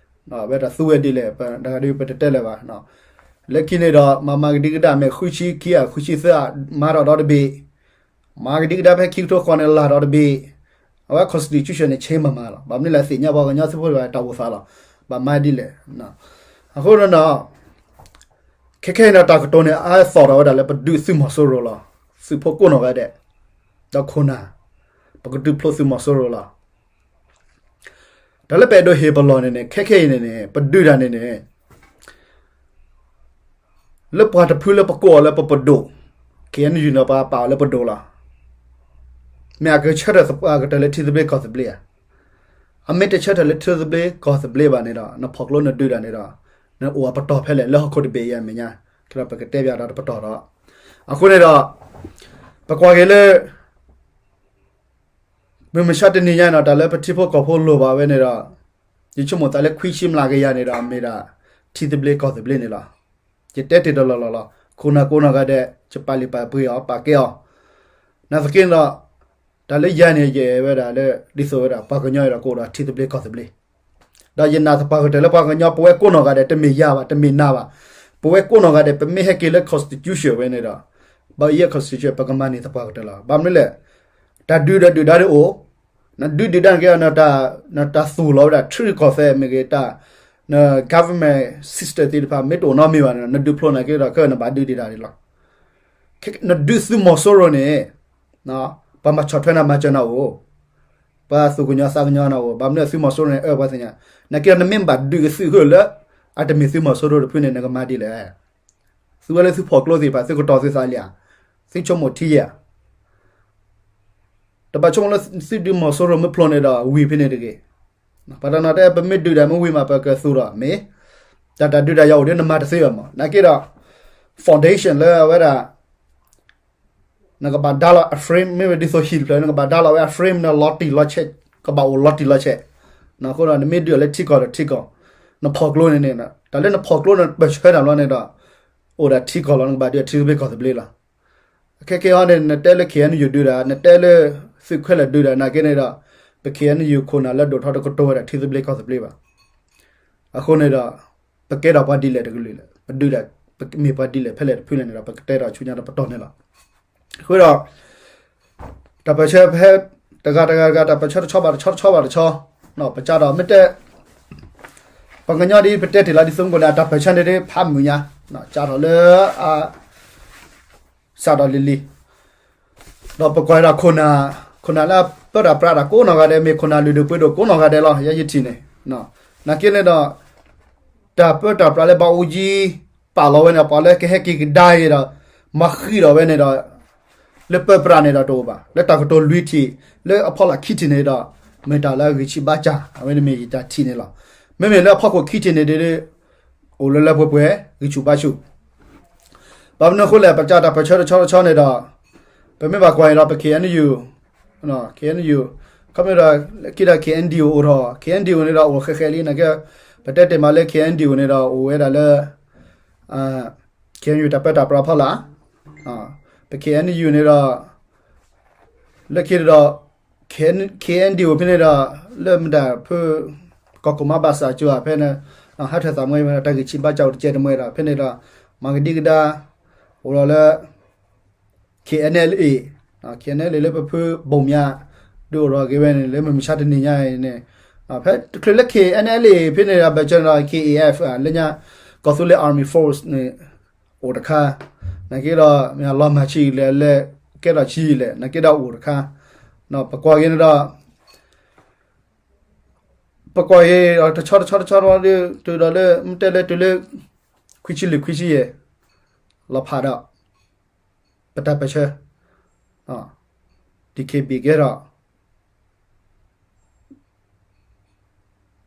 အဝဲဒၣ်သူဝဲဒ်လဲၣ် ပတဂၤဒီးပတတဲလၢၤဘၣ်. လၢခံန့ၣ်ဒီး မၤမၤကဒံကဒါ မ့ၢ်ဃုဆံခံဧါ ဃုဆံသၢဧါ မၤထီၣ်ဒီးတဘ့ၣ်, မၤကဒံကဒါဖဲခံကထိဃိးန့ၣ် လၢ်ဒီးတဘ့ၣ်, အဝဲ constitution န့ၣ် change မၤမၤလီၤ. ဘၣ်မနုၤလဲၣ် သ့ၣ်ညါပှၤကညီသုးဖိတဖၣ်တၢ်အိၣ်သးလီၤ. ဘၣ်မၤဒ်လဲၣ်. အဃိန့ၣ်ဒီး ခဲခဲအံၤန့ၣ် တၢ်ကတိၤန့ၣ် အါသီၣ်ထီၣ်ဝဲဒၣ်လၢပဒုးသုးမီၤစိရိၤလီၤ. သုးဖိကိးနီၢ်ဂၤဒဲး ဒီးခိၣ်နၢ် ပကဒုးဖျိသုးမီၤစိရိၤလီၤ. တၢ်လၢပအဲၣ်ဒိးဟ့ၣ်ပလီၢ်န့ၣ်န့ၣ် ခဲခဲအံၤန့ၣ်န့ၣ် ပဒုးတၢ်န့ၣ်န့ၣ် လၢပှၤတဖုလၢပကိးအီၤလၢပပဒိၣ် KNU န့ၣ် ပှၤပာ်အီၤလၢပဒိၣ်လီၤ. မ့ၢ်အကဆၢထၢၣ်သပှၢ်ကတၢၢ်လၢထံသဘျ့ကီၢ်သဘျ့ဧါ. အမ့ၢ်တဆၢထၢၣ်လၢထံသဘျ့ကီၢ်သဘျ့ဘၣ်န့ၣ်ဒီး နဖီၣ်ကျိနဒုးတၢ်န့ၣ်ဒီး နအိၣ်အပတီၢ်ဖဲလဲၣ် လၢဟီၣ်ခိၣ်တဘ့ၣ်အံၤအမဲာ်ညါ, ခဲဒီးပကတဲပၠးဒီးတပတီၢ်ဒီး အဃိန့ၣ်ဒီး ပကွၢ်က့ၤလၢ မုၢ်မဆါတနံၤညါန့ၣ်ဒီး တၢ်လၢပထံဖိကီၢ်ဖိလိၣ်ဘၣ်ဝဲန့ၣ်ဒီး ယဆိကမိၣ်သးလၢခွံဆံမျးကယၤန့ၣ်ဒီး မ့ၢ်ဒၣ်ထံသဘျ့ကီၢ်သဘျ့န့ၣ်လီၤ. ယတဲတ့ၢ်တလီၢ်လီၢ်လီၤ. ခိၣ်နၢ်ကိးနီၢ်ဂၤဒဲး ယပာ်လုၢ်ပာ်ပှ့ၤအီၤ ပာ်ကဲအီၤ, နာ်သက့န့ၣ်ဒီး တၢ်လၢယၤန့ၣ် ယအဲၣ်ဝဲဒၣ်လၢ ဒ်သိးဝဲဒၣ်ပှၤကညီအံၤဒီးကအိၣ်ဒီးထံသဘျ့ကီၢ်သဘျ့ ဒီးယနာ်သပှၢ်ကတၢၢ်လၢပှၤကညီ ပဝဲကိးနီၢ်ဂၤဒဲး တမ့ၢ်ယၤဘၣ် တမ့ၢ်နၤဘၣ်, ပဝဲကိးနီၢ်ဂၤဒဲး ပမ့ၢ်ဟဲက့ၤလၢ constitution ဝဲန့ၣ်ဒီး ဘၣ်ယဲၢ် constitution ပကမၤန့ၢ်သပှၢ်ကတၢၢ်လီၤ. ဘၣ်မနုၤလဲၣ်, တၢ်ဒုးဒီးဒုၣ်ဒါဒ်အိၣ်, နဒုးဒုၣ်ဒါန့ၣ်က့ နတၢ်သူၣ်လီၤဝဲဒၣ် ထံရူၢ်ကီၢ်သဲးမ့ၢ်ဂ့ၤ တၢ် န government system သ့ၣ်တဖၣ် မ့ၢ်တအိၣ်နီတမံၤဘၣ်န့ၣ် နဒုးဖျိန့ၢ်က့ဒီး ခဲအံၤနဘၣ်ဒုးဒံးတၢ်ဒ်လီၤ. နဒုးသုးမီၤစိရိၤန့ၣ် ပှၤမၤဆီၣ်ထွဲနၤမၤစၢၤနၤအိၣ်, ပှၤသူၣ်ကညီၤသးကညီၤနၤအိၣ်, ဘၣ်မနုၤသုးမီၤစိရိၤန့ၣ် အၢပှၤသ့ၣ်ညါ, နာ်က့ဒီးနမ့ၢ်ဘၣ်ဒုးကသုးဃုာ်လၢ အတမ့ၢ်သုးမီၤစိရိၤတဖုန့ၣ် နကမၤဒ်လဲၣ်. သုဝဲလၢသုဖီၣ်ကျိသ့ၣ်တဖၣ် သုကတီၤသုသးလံဧါ, သုဆိကမိၣ်ထံယဲၢ်ဧါ. တဘၣ်ဆိကမိၣ်လၢသုဒုးမီၤစိရိၤမ့ၢ်ဖျိန့ၣ်ဒီး ဝံၤဖဲန့ၣ်တဂ့ၤ. ပှၤတနီၤတဲ ပမ့ၢ်ဒုးတၢ်မ့ၢ်ဝံၤမး ပကသူၣ်ထီၣ်မ့ၢ်, တၢ်တၢ်ဒုးတၢ်ယၤအိၣ်ဒီးနမၤတသ့ဘၣ်မး, နာ်က့ဒီး foundation လၢအဝဲဒၣ် နကဘၣ်ဒါလီၤအ frame မ့ၢ်ဝဲဒ်သိးဟံၣ်တဖျၢၣ် နကဘၣ်ဒါလီၤဝဲအ frame န့ၣ်လီၤတံၢ်လီၤဆဲး, ကဘၣ်အိၣ်လီၤတံၢ်လီၤဆဲး, အဃိဒီးနမ့ၢ်ဒုးအီၤလၢထံကီၢ်ဒီးထံကီၢ်, နဖီၣ်ကျိန့ၣ်န့ၣ် တၢ်လၢနဖီၣ်ကျိန့ၣ် ပၢၢ်ဆၢတၢ်ဘျီန့ၣ်ဒီး အိၣ်ဒၣ်ထံကီၢ်လီၤ နကဘၣ်ဒုးအထံသဘျ့ကီၢ်သဘျ့လီၤ. ခဲကဲအံၤန့ၣ် နတဲလၢ KNU ဒုးတၢ် နတဲလၢ သုးခဲလၢာ်ဒုးတၢ် နာ်က့န့ၣ်ဒီး ပ KNU ခိၣ်နၢ်လၢဒိၣ်ထီၣ်တကတိၤဝဲဒၣ်ထံသဘျ့ကီၢ်သဘျ့ဘၣ်. အဃိန့ၣ်ဒီး ပကဲထီၣ်ပှၤဒ်လဲၣ်တကလုာ်လဲၣ် ပဒုးတၢ် မ့ၢ်ပှၤဒ်လဲၣ်ဖဲလဲၣ်တဖုလဲၣ်န့ၣ်ဒီး ပကတဲဒီးဆူညါဒီးပတီၢ်န့ၣ်လီၤ. အဃိဒီး တၢ်ပၢၢ်ဆၢဖဲ တဂၤတဂၤတဂၤ တၢ်ပၢၢ်ဆၢတဆီဘၣ်တဆီ တဆီဘၣ်တဆီ, ပစးဒီးမ့ၢ်တဲ ပှၤကညီဒ်ပတဲတ့ၢ်လီၤ ဒ်သိးမုၢ်ကိၣ်န့ၣ် အတၢ်ပၢၢ်ဆၢန့ၣ်ဒ်ဖးမုာ်ညါ, စးထီၣ်လၢ စးထီၣ်လံၤလံၤ, ဒီးပကွၢ်ဒီးခိၣ်နၢ်, ခိၣ်နၢ်လၢအပၢတၢ်ပြးတၢ်ကိးနီၢ်ဂၤဒဲး မ့ၢ်ခိၣ်နၢ်လုၢ်ဒိၣ်ပှ့ၤဒိၣ်ကိးနီၢ်ဂၤဒဲးလီၤ ယဲယထံၣ်န့ၣ်, နာ်က့န့ၣ်ဒီး တၢ်ပၢတၢ်ပြးလၢဘၣ်အိၣ်ယံၤ ပာ်လီၤဝဲန့ၣ် ပှၤလၢကဟဲက့ၤကဒါအံၤဒီး မၤဃံးဒီးဝဲန့ၣ်ဒီး လၢပၢပြးန့ၣ်ဒီးတအိၣ်ဘၣ်, လၢတၢ်ကတိၤလွံၢ်ထံၣ် လၢအဖီလာ်ခံထံၣ်န့ၣ်ဒီး မ့ၢ်တၢ်လၢအဂံၢ်ဆံးဘါစၢ် အဝဲန့ၣ်မ့ၢ်ယတၢ်ထံၣ်န့ၣ်လီၤ. မ့မ့ၢ်လၢအဖီခိၣ်ခံထံၣ်န့ၣ်ဒီး အိၣ်လၢလၢပှဲၤပှဲၤ ဂံၢ်ဆူၣ်ဘါဆူၣ် ဘၣ်မနုၤအဃိလဲၣ် ပစးတၢ်ပၢၢ်ဆၢတဆီတဆီန့ၣ်ဒီး ပမ့ၢ်ဘၣ်ကွၢ်အံၤဒီး ပ K N U, K N U, ခီဖျိဒီး လၢခံဒီး K N D O အိၣ်ထီၣ် K N D O န့ၣ်ဒီးအိၣ်ဃဲဃဲလံ နာ်က့ ပတဲတ့ၢ်မးလၢ K N D O န့ၣ်ဒီးအိၣ်ဝဲဒၣ်လၢ K N U တၢ်ပၢတၢ်ပြးဖီလာ်, ပ K N U န့ၣ်ဒီး လၢခံဒီး K N D O ဖဲန့ၣ်ဒီး လၢမတၤဖု ကီၢ်ခိၣ်မးဘၣ်စၢ်ကၠိၤဧါ ဖဲန့ၣ် ဟးထၢၣ်သးမွဲ တၢ်ဂံၢ်ဆံးဘါစၢ်အိၣ်တကဲတမှဲဒီး ဖဲန့ၣ်ဒီး မၤကဒံကဒါ အိၣ်ဒီးလၢ K N L A, K N L A လၢပဖုဘိၣ်မၠး ဒုးအိၣ်ထီၣ်က့ၤဝဲန့ၣ် လၢမုၢ်မဆါတနံၤညါအံၤန့ၣ် ဖဲတချုးလၢ K N L A ဖဲန့ၣ်ဒီး ဘၣ်ကၠီန့ၣ်ဒီး K A F လၢညါ ကီၢ်သူလ့ၤ Army Force န့ၣ် အိၣ်တခါ, နာ်က့ဒီး မ့ၢ်လီၤမၢ်ဆံးလဲၣ် လဲၤကဲထီၣ်ဆံးလဲၣ် နာ်က့ဒီးအိၣ်တခါ, ပကွၢ်က့ၤန့ၣ်ဒီး ပကွၢ်က့ၤဒီး တဆီတဆီတဆီဒီး တုၤဒီးလၢ မ့ၢ်တဲလၢတုၤလၢ ခွံဆံလွံၢ်ခွံဆံယဲၢ် လီၤဖးဒီး ပတၢ်ပၢၢ်ဆၢ DKB ကဲထီၣ်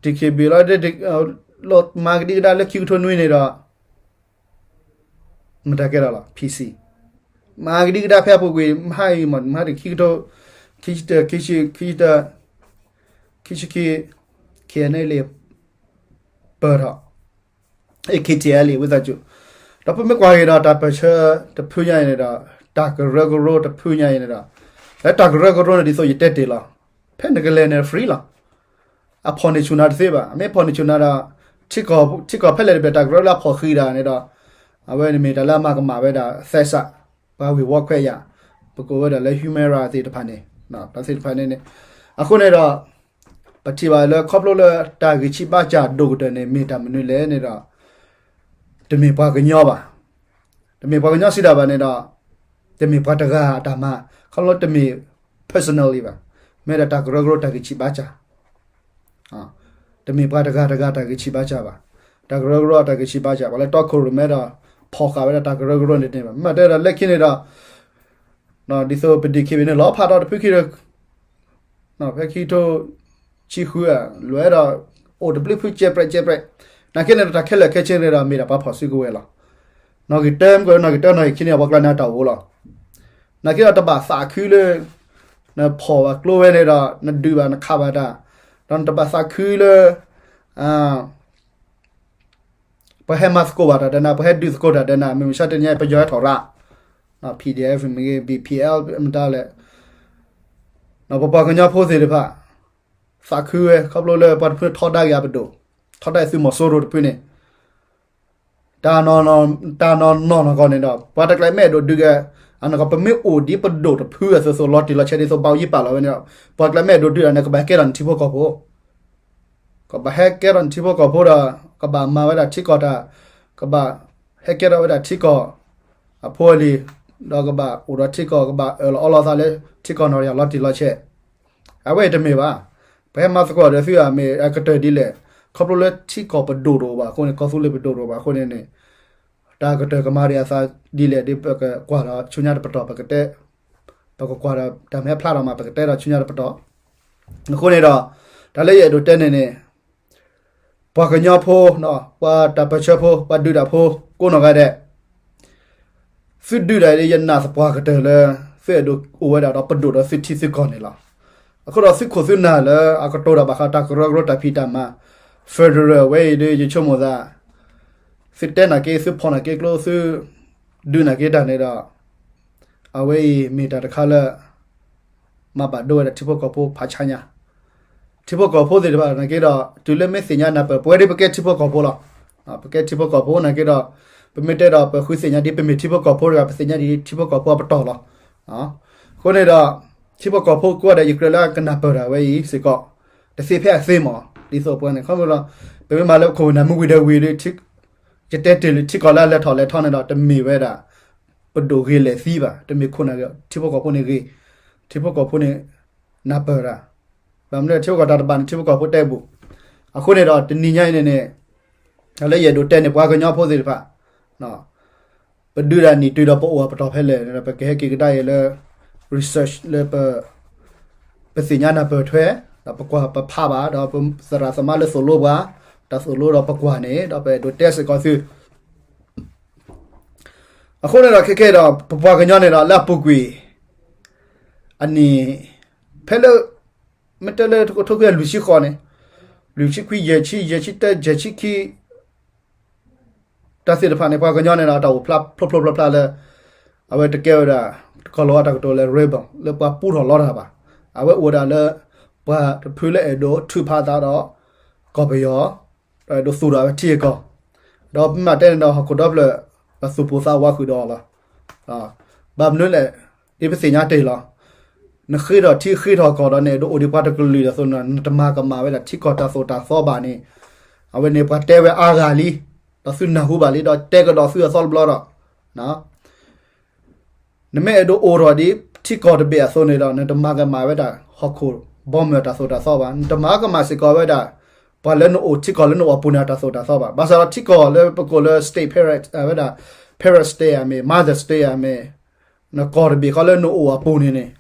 DKB လီၤ လီၤမၤကဒံကဒါလၢခံကထိနွံန့ၣ်ဒီး မတၤကဲထီၣ်လီၤ P C မၤကဒံကဒါဖဲအပူၤကွံာ် မဟါအံၤမး မဟါတခံကထိ ခံဆံတၢ ခံဆံ ခံဆံတၢ ခံဆံခံ K N L A ပၢၢ်ထီၣ် K T L A ဝံသးစူၤ, ဒီးပမ့ၢ်ကွၢ်က့ၤဒီးတၢ်ပၢၢ်ဆၢတဖုညါအံၤန့ၣ်ဒီး တၢ်ကရၢကရိတဖုညါအံၤန့ၣ်ဒီး လၢတၢ်ကရၢကရိန့ၣ်ဒ်သိးယတဲတ့ၢ်လီၤ, ဖဲနကလဲၤန့ၣ် free လီၤ, အဖီၣ်န့ၢ်ဆူၣ်နၤတသ့ဘၣ်, အမ့ၢ်ဖီၣ်န့ၢ်ဆူၣ်နၤဒီး ထံကီၢ် ထံကီၢ်ဖဲလဲၣ်တဘ့ၣ် တၢ်ကရၢလၢအဖီၣ်ဃံးတၢ်န့ၣ်ဒီး အဝဲန့ၣ်မ့ၢ်တၢ်လၢအမၤကမၣ်ဝဲဒၣ် သဲစး ပှၤဝ့ၤဝီခွဲးယာ် ပကိးဝဲဒၣ်လၢ human right သ့ၣ်တဖၣ်န့ၣ် တၢ်သ့ၣ်တဖၣ်န့ၣ်န့ၣ် အဃိန့ၣ်ဒီး ပထံၣ်ဘၣ်လၢခီဖျိလၢတၢ်ဂံၢ်ဆံးဘါစၢ်ဒိၣ်ကတၢၢ်န့ၣ် မ့ၢ်တၢ်မနုၤလဲၣ်န့ၣ်ဒီး တမ့ၢ်ပှၤကညီဘၣ်, တမ့ၢ်ပှၤကညီစံးဒၣ်ဘၣ်န့ၣ်ဒီး တမ့ၢ်ပှၤတဂၤအတၢ်မၤ, ခီဖျိတမ့ၢ် personally ဘၣ်, မ့ၢ်ဒၣ်တၢ်ကရၢကရိတၢ်ဂံၢ်ဆံးဘါစၢ် တမ့ၢ်ပှၤတဂၤတဂၤတၢ်ဂံၢ်ဆံးဘါစၢ်ဘၣ်, တၢ်ကရၢကရိတၢ်ဂံၢ်ဆံးဘါစၢ် ပှၤလၢတီခိၣ်ရိၣ်မဲဒီး ဖီၣ်ဃာ်ဝဲဒၣ်တၢ်ကရၢကရိန့ၣ်န့ၣ်ဘၣ်, မ့ၢ်တဲဒီးလၢခံန့ၣ်ဒီး ဒ်သိးပ DKB န့ၣ် လီၤဖးထီၣ်တဖုခံဒီး ဖဲခံကထိဆံဃုဧါ လဲၤဒီး အိၣ်တဘျုးဖုစဲးပြဲးစဲးပြဲး, နာ်က့န့ၣ်ဒီးတၢ်ခဲလၢာ်ခဲဆ့န့ၣ်ဒီး မ့ၢ်ဒၣ်ပှၤဖီၣ်စုကဝဲၤလီၤ, နီၣ်ဂံၢ်တၢ မ့ၢ်ကနီၣ်ဂံၢ်တၢ နီၣ်ဂံၢ်ခံန့ၣ် ပှၤကျါန့ၣ်တၢ်အိၣ်လီၤ, နာ်က့ဒီးတဘၣ်သးခုလၢ နဖီၣ်ဘၣ်ကျိဝဲန့ၣ်ဒီး နဒုးဘၣ်နခးဘၣ်တၢ်, ဒီးနတဘၣ်သးခုလၢ ပှၤဟဲမၤသကိးဘၣ်တၢ်ဒီးနၤ ပှၤဟဲဒုးသကိးတၢ်ဒီးနၤ မုၢ်မဆါတနံၤညါ ပယီၤဟဲထီၣ်ရၣ်, PDF မ့ၢ်ဂ့ၤ B P L မတၤလဲၣ်, ပပှၤကညီဖိသ့ၣ်တဖၣ် သးခုဝဲ ခီဖျိလၢပှၤတဖုထီဒါက့ၤအပဒိၣ်, ထီဒါသုးမီၤစိရိၤတဖုန့ၣ် တၢ်နီၢ်နီၢ်နီၢ်နီၢ်ကီၢ်န့ၣ်ဒီး ပှၤတကျဲၤမ့ၢ်အဲၣ်ဒိးဒုးက့ၤ အနီၢ်ကီၢ် ပမ့ၢ်အိၣ်ဒ်ပဒိၣ်တဖုအသိးသိး လီၤတံၢ်လီၤဆဲးဒ်သိးဘၣ်ယံပာ်လီၤဝဲန့ၣ်ဒီး ပှၤတကျဲၤမ့ၢ်အဲၣ်ဒိးဒုးတၢ်န့ၣ် ကဘၣ်ဟဲကဲထီၣ်နထံဖိကီၢ်ဖိ ကဘၣ်ဟဲကဲထီၣ်နထံဖိကီၢ်ဖိဒီး ကဘၣ်မၤဝဲဒၣ်ထံကီၢ်တၢ်, ကဘၣ်ဟဲကဲထီၣ်ဝဲဒၣ်ထံကီၢ် အဖိအလံၤ, ဒီးကဘၣ်အိၣ်ဒီးထံကီၢ် ကဘၣ်အၢၣ်လီၤအီလီၤသးလၢထံကီၢ်နီၢ်တယၢ်လီၤတံၢ်လီၤဆဲး, အဝဲအံၤတမ့ၢ်ဘၣ်. ပဟဲမၤသကိးဒီးသုအမ့ၢ်အကတၢၢ်ဒ်လဲၣ်, ခီဖျိလၢထံကီၢ်ပဒိၣ်တအိၣ်ဘၣ်အဃိန့ၣ် ကီၢ်သူလ့ၤပဒိၣ်တအိၣ်ဘၣ်အဃိန့ၣ်န့ၣ် တၢ်ကတၢၢ်ကမၤဒံးအသးဒ်လဲၣ်ဒီး ပကကွၢ်ဒီးဆူညါတပတီၢ် ပကတဲ ပကကွၢ်ဒီးတၢ်မ့ၢ်ဟဲဖျါထီၣ်မး ပကတဲဒီးဆူညါတပတီၢ်. အဃိန့ၣ်ဒီး တၢ်လၢယအဲၣ်ဒိးတဲန့ၣ်န့ၣ် ပှၤကညီဖိ, ပှၤတၢ်ပၢၢ်ဆၢဖိ, ပှၤဒုးတၢ်ဖိ ကိးနီၢ်ဂၤဒဲး, သုဒုးတၢ်အံၤ ယနာ်သပှၢ်ကတၢၢ်လၢ သုအဲၣ်ဒိးအိၣ်ဝဲဒၣ်ဒီးပဒိၣ်ဒီးသုထံသုကီၢ်န့ၣ်လီၤ. အဃိဒီးသုခိၣ်သုနၢ်လၢအကတိၤတၢ်ဘၣ်ဃး တၢ်ကရၢကရိတၢ်ဖံးတၢ်မၤ federal ဝဲအံၤဒီး ယဆိကမိၣ်သး သုတဲနာ်က့ သုဖီၣ်နာ်က့ကျိ သုဒုးနာ်က့တၢ်န့ၣ်ဒီး အဝဲအံၤမ့ၢ်တၢ်တခါလၢ မၤဘၣ်ဒိဝဲဒၣ်ထံဖိကီၢ်ဖိဖးဆါညါ, ထံဖိကီၢ်ဖိသ့ၣ်တဖၣ်နာ်က့ဒီး တုၤလၢမ့ၢ်သ့ၣ်ညါနၢ်ပၢၢ် ပဝဲဒၣ်ပကဲထံဖိကီၢ်ဖိလီၤ. ပကဲထံဖိကီၢ်ဖိနာ်က့ဒီး ပမ့ၢ်တဲဒီးပဃုသ့ၣ်ညါဒ်ပမ့ၢ်ထံဖိကီၢ်ဖိတဂၤ ပသ့ၣ်ညါဒ်ထံဖိကီၢ်ဖိအပတီၢ်လီၤ. အဃိန့ၣ်ဒီး ထံဖိကီၢ်ဖိကိးဂၤဒဲး ယကြၢးလၢကနၢ်ပၢၢ်တၢ်ဝဲအံၤစ့ၢ်ကီး တသ့ဖဲအသ့မး ဒ်သိးပှၤန့ၣ် ခီဖျိလီၤ ပမ့ၢ်မၤလၢပခိၣ်ပနၢ်မ့ၢ်ဝံၤဒီးဝံၤဒီး ယတဲတ့ၢ်လၢထံကီၢ်လၢအလဲၤထီၣ်လဲၤထီန့ၣ်ဒီး တမ့ၢ်ဝဲဒၣ် ပဒိၣ်ဂ့ၤလဲၤသံဘၣ်, တမ့ၢ်ခိၣ်နၢ်ဂ့ၤ ထံဖိကီၢ်ဖိန့ၣ်ဂ့ၤ, ထံဖိကီၢ်ဖိန့ၣ် နၢ်ပၢၢ်တၢ်, ဘၣ်မနုၤလဲၣ် ထံဖိကီၢ်ဖိတၢ်တဘၣ်န့ၣ် ထံဖိကီၢ်ဖိတဲဘူး. အဃိန့ၣ်ဒီး တနံၤညါအံၤန့ၣ်န့ၣ် လၢယအဲၣ်ဒိးတဲန့ၣ် ပှၤကညီဖိသ့ၣ်တဖၣ် ပဒုးဒၣ်နံၣ်တုၤဒီးပအိၣ်အပတီၢ်ဖဲလဲၣ်န့ၣ်ဒီး ပကဟဲက့ၤကဒါအံၤလၢ research လၢ ပသ့ၣ်ညါနၢ်ပၢၢ်ထွဲ, ဒီးပကွၢ်ပဖးဘၣ် ဒီးပသရၣ်သမါလၢသိၣ်လိပှၤ တၢ်သိၣ်လိဒီးပကွၢ်န့ၣ် ဒီးပအဲၣ်ဒိးတဲစ့ၢ်ကီးသု. အဃိန့ၣ်ဒီး ခဲခဲဒီး ပပှၤကညီန့ၣ်ဒီး လၢအပူၤကွံာ် အနံၣ် ဖဲလၢ မ့ၢ်တဲလၢကထိခွံလွံၢ်ဆံဃိးန့ၣ်, လွံၢ်ဆံခွံ ယဲၢ်ဆံ ယဲၢ်ဆံတၢ ယဲၢ်ဆံခံ တၢ်သ့ၣ်တဖၣ်န့ၣ် ပှၤကညီန့ၣ်ဒီး တၢ်အိၣ်ဖျါဖျိဖျိဖျါဖျါလၢ အဝဲတကဲဝဲဒၣ် တကီၢ်လီၤအတၢ်ကတိၤလၢ rebel လၢပှၤပူထီၣ်လီတၢ်ဘၣ်. အဝဲအိၣ်ဝဲဒၣ်လၢ ပှၤတဖုလၢအဲၣ်ဒိးထုးဖးသးဒီး ကီၢ်ပယီၤ ဒီးအဲၣ်ဒိးသူၣ်ထီၣ်ဝဲထံအကီၢ်, ဒီးမ့ၢ်တဲန့ၣ်ဒီး ဟီၣ်ခိၣ်ဒီဖျၢၣ် ပသူၣ်ပိၢ်သးဝးဃုာ်ဒီးအီၤလီၤ. ဘၣ်မနုၤလဲၣ် ဒ်ပသ့ၣ်ညါတ့ၢ်လီၤ. နဃ့ထီၣ်ထံဃ့ထီၣ်ကီၢ်ဒီး နအဲၣ်ဒိးအိၣ်ဒံးပှၤတကလုာ်ဒ်သိးန့ၣ် နတမၤကမၣ်ဝဲဒၣ်ထံကီၢ်တၢ်သိၣ်တၢ်သီဘၣ်န့ၣ်, အဝဲန့ၣ်ပှၤတဲဝဲအါဂၤလံ, ဒီးသုနၢ်ဟူဘၣ်လံ ဒီးတဲကဒီးသုအသီတဘျီဒီး နမ့ၢ်အဲၣ်ဒိးအိၣ်ထီၣ်ဒ်ထံကီၢ်တဘ့ၣ်အသိးန့ၣ်ဒီး နတမၤကမၣ်ဝဲဒၣ်ဟီၣ်ခိၣ်ဘီမုၢ်အတၢ်သိၣ်တၢ်သီဘၣ်, နတမၤကမၣ်စ့ၢ်ကီးဝဲဒၣ် ပှၤလၢနအိၣ်ထံကီၢ်လၢနအိၣ်အပူၤန့ၣ် အတၢ်သိၣ်တၢ်သီဘၣ်. ဘၣ်ဆၣ်ဒီးထံကီၢ်လၢပကိးလၢ state parent ဝဲဒၣ် parent state ဧါမ့ၢ် mother state ဧါမ့ၢ် နကီၢ်တဘ့ၣ်ဃီလၢနအိၣ်အပူၤန့ၣ်န့ၣ်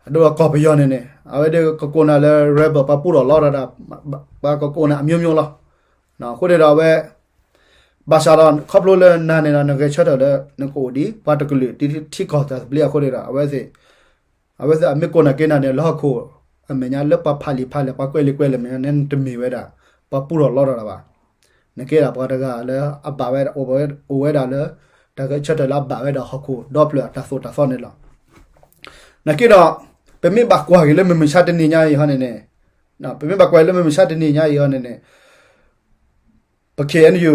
အဒိကီၢ်ပယီၤန့ၣ်န့ၣ် အဝဲဒၣ်ကကိးနၤလၢ rebel ပှၤပူထီၣ်လီတၢ်ဒီး ပှၤကကိးနၤအမျိုးမျိုးလီၤ. အဃိန့ၣ်ဒီးအဝဲ ဘၣ်ဆၣ်ဒီးခီဖျိလၢနၤန့ၣ်ဒီး နဂဲၤဆၢထၢၣ်လၢ နကအိၣ်ဒံးပှၤတကလုာ်ဒ်ထံကီၢ်တၢ်သဘျ့အဃိန့ၣ်ဒီး အဝဲသ့ၣ် အဝဲသ့ၣ်အမ့ၢ်ကိးနၤက့ၤနၤန့ၣ် လၢဟီၣ်ခိၣ်အမဲာ်ညါ လၢပှၤဖးလံာ်ဖးလဲၢ် ပှၤကွဲးလံာ်ကွဲးလဲၢ်မဲာ်ညါန့ၣ် နတမ့ၢ်ဝဲဒၣ် ပှၤပူထီၣ်လီတၢ်ဘၣ်. နကဲဒၣ်ပှၤတဂၤလၢအဘၣ်ဝဲဒၣ် အိၣ်ဝဲဒၣ်လၢ တၢ်ဂဲၤဆၢထၢၣ်လၢအဘၣ်ဝဲဒၣ်ဟီၣ်ခိၣ်ဒီဖျၢၣ်အတၢ်သိၣ်တၢ်သီန့ၣ်လီၤ. နက့ဒီး ပမ့ၢ်ဘၣ်ကွၢ်က့ၤလၢမုၢ်မဆါတနံၤညါအံၤဟီန့ၣ်န့ၣ်, ပမ့ၢ်ဘၣ်ကွၢ်လၢမုၢ်မဆါတနံၤညါအံၤဟီန့ၣ်န့ၣ် ပ K N U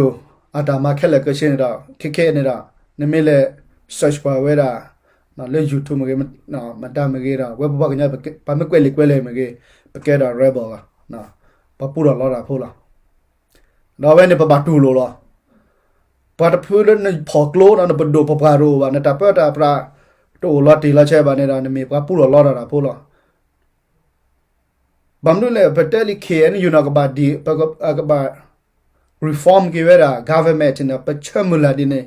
အတၢ်မၤခဲလၢာ်ခဲဆ့န့ၣ်ဒီး ခဲခဲန့ၣ်ဒီး နမ့ၢ်လဲၤ search ပှၤဝဲဒၣ် လၢ YouTube မ့ၢ်ဂ့ၤ မတၤမ့ၢ်ဂ့ၤဒီး ဝဲပပှၤကညီ ပမ့ၢ်ကွဲးလံာ်ကွဲးလဲၢ်မ့ၢ်ဂ့ၤ ပကဲဒီး rebel လီၤ. ပှၤပူထီၣ်လီတၢ်ဖိလီၤ. ဒီးအဝဲန့ၣ်ပဘၣ်တူၢ်လိာ်လီၤ. ပှၤတဖုလၢနဖီၣ်ကျိဒီး နပဒိၣ်ပပှၢ်တအိၣ်ဘၣ်, နတၢ်ပၢတၢ်ပြးတအိၣ်လီၤတံၢ်လီၤဆဲးဘၣ်န့ၣ်ဒီး နမ့ၢ်ပှၤပူထီၣ်လီတၢ်ဖိလီၤ. ဘၣ်မနုၤလဲၣ် ပတဲလံ K N U န့ၣ် ကဘၣ်ဒံး ကဘၣ် reform က့ၤဝဲဒၣ် government န့ၣ် ပဆၢမုၢ်လၢ်ဒ်န့ၣ်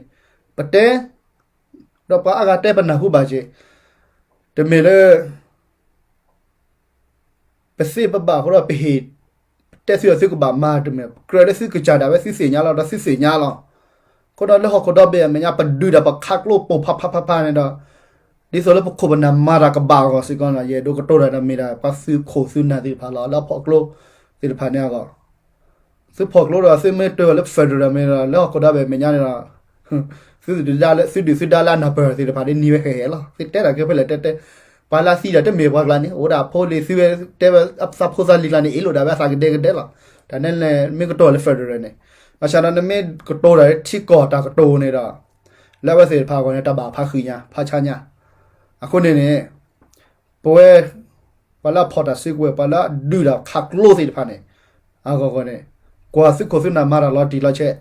ပတဲ ဒီးပှၤအါဂၤတဲပနၢ်ဟူဘၣ်က့ၤ, တမ့ၢ်လၢ ပသ့ပဘၣ်အဃိဒီး ပဟ့ၣ် ပတဲသုဒီးသုကဘၣ်မၤတမ့ၢ် ကြၢးလၢသုကစၢ်ဒၣ်ဝဲသုသ့ၣ်ညါလီၤ ဒီးသုသ့ၣ်ညါလီၤ. အဃိဒီးလၢဟီၣ်ခိၣ်ဒီဘ့ၣ်အမဲာ်ညါ ပဒုးဒီးပခးကျိပိၢ်ဖးဖးဖးဖးန့ၣ်ဒီး ဒ်သိးလၢပခိၣ်ပနၢ်မၤတၢ်ကဘၣ်အဂီၢ်စ့ၢ်ကီးန့ၣ် ယအဲၣ်ဒိးကတိၤတၢ်ဒီးမ့ၢ်ဒၣ် ပှၤသုးခိၣ်သုးနၢ်သ့ၣ်တဖၣ်လီၤ လၢအဖီၣ်ကျိသ့ၣ်တဖၣ်န့ၣ်အဂီၢ် သုဖီၣ်ကျိဒီးသုမ့ၢ်တၢၢ်လၢ federal မ့ၢ်ဒီး လၢဟီၣ်ခိၣ်ဒီဘ့ၣ်အမဲာ်ညါန့ၣ်ဒီး သုဒုၣ်သုဒါလၢအနၢ်ပၢၢ်သ့ၣ်တဖၣ်ဒ်န့ၣ်ဝဲဟဲဟဲလီၤ. သုတဲတၢ်ကဲဖဲလဲၣ်တဲတဲ, ပှၤလၢအသံဒီးတမ့ၢ်ပှၤကျါန့ၣ် အိၣ်ဒၣ်ဖိလံၤသုဝဲ တဲဝဲအသးဖိသးလံၤကျါန့ၣ် အ့ၣ်လိာ်ဒၣ်ဝဲအသးကဒဲကဒဲလီၤ. တၢ်န့ၣ်န့ၣ် မ့ၢ်ကတိၤလၢ federal န့ၣ်, ဘၣ်ဆၣ်ဒီးနမ့ၢ်ကတိၤတၢ်လၢထံကီၢ်တၢ်ကတိၤန့ၣ်ဒီး လၢအဝဲသ့ၣ်တဖၣ်အဂီၢ်န့ၣ် တၢ်ဘၣ်ဖးဃံညါ ဖးဆါညါ, အဃိန့ၣ်န့ၣ် ပဝဲ ပှၤလၢအဖီၣ်တၢ်စုကဝဲၤ ပှၤလၢအဒုးတၢ်ခးကျိသ့ၣ်တဖၣ်န့ၣ် အဂီၢ်ဂီၢ်န့ၣ် ကွၢ်သုခိၣ်သုနၢ်မၤတၢ်လီၤတံၢ်လီၤဆဲး,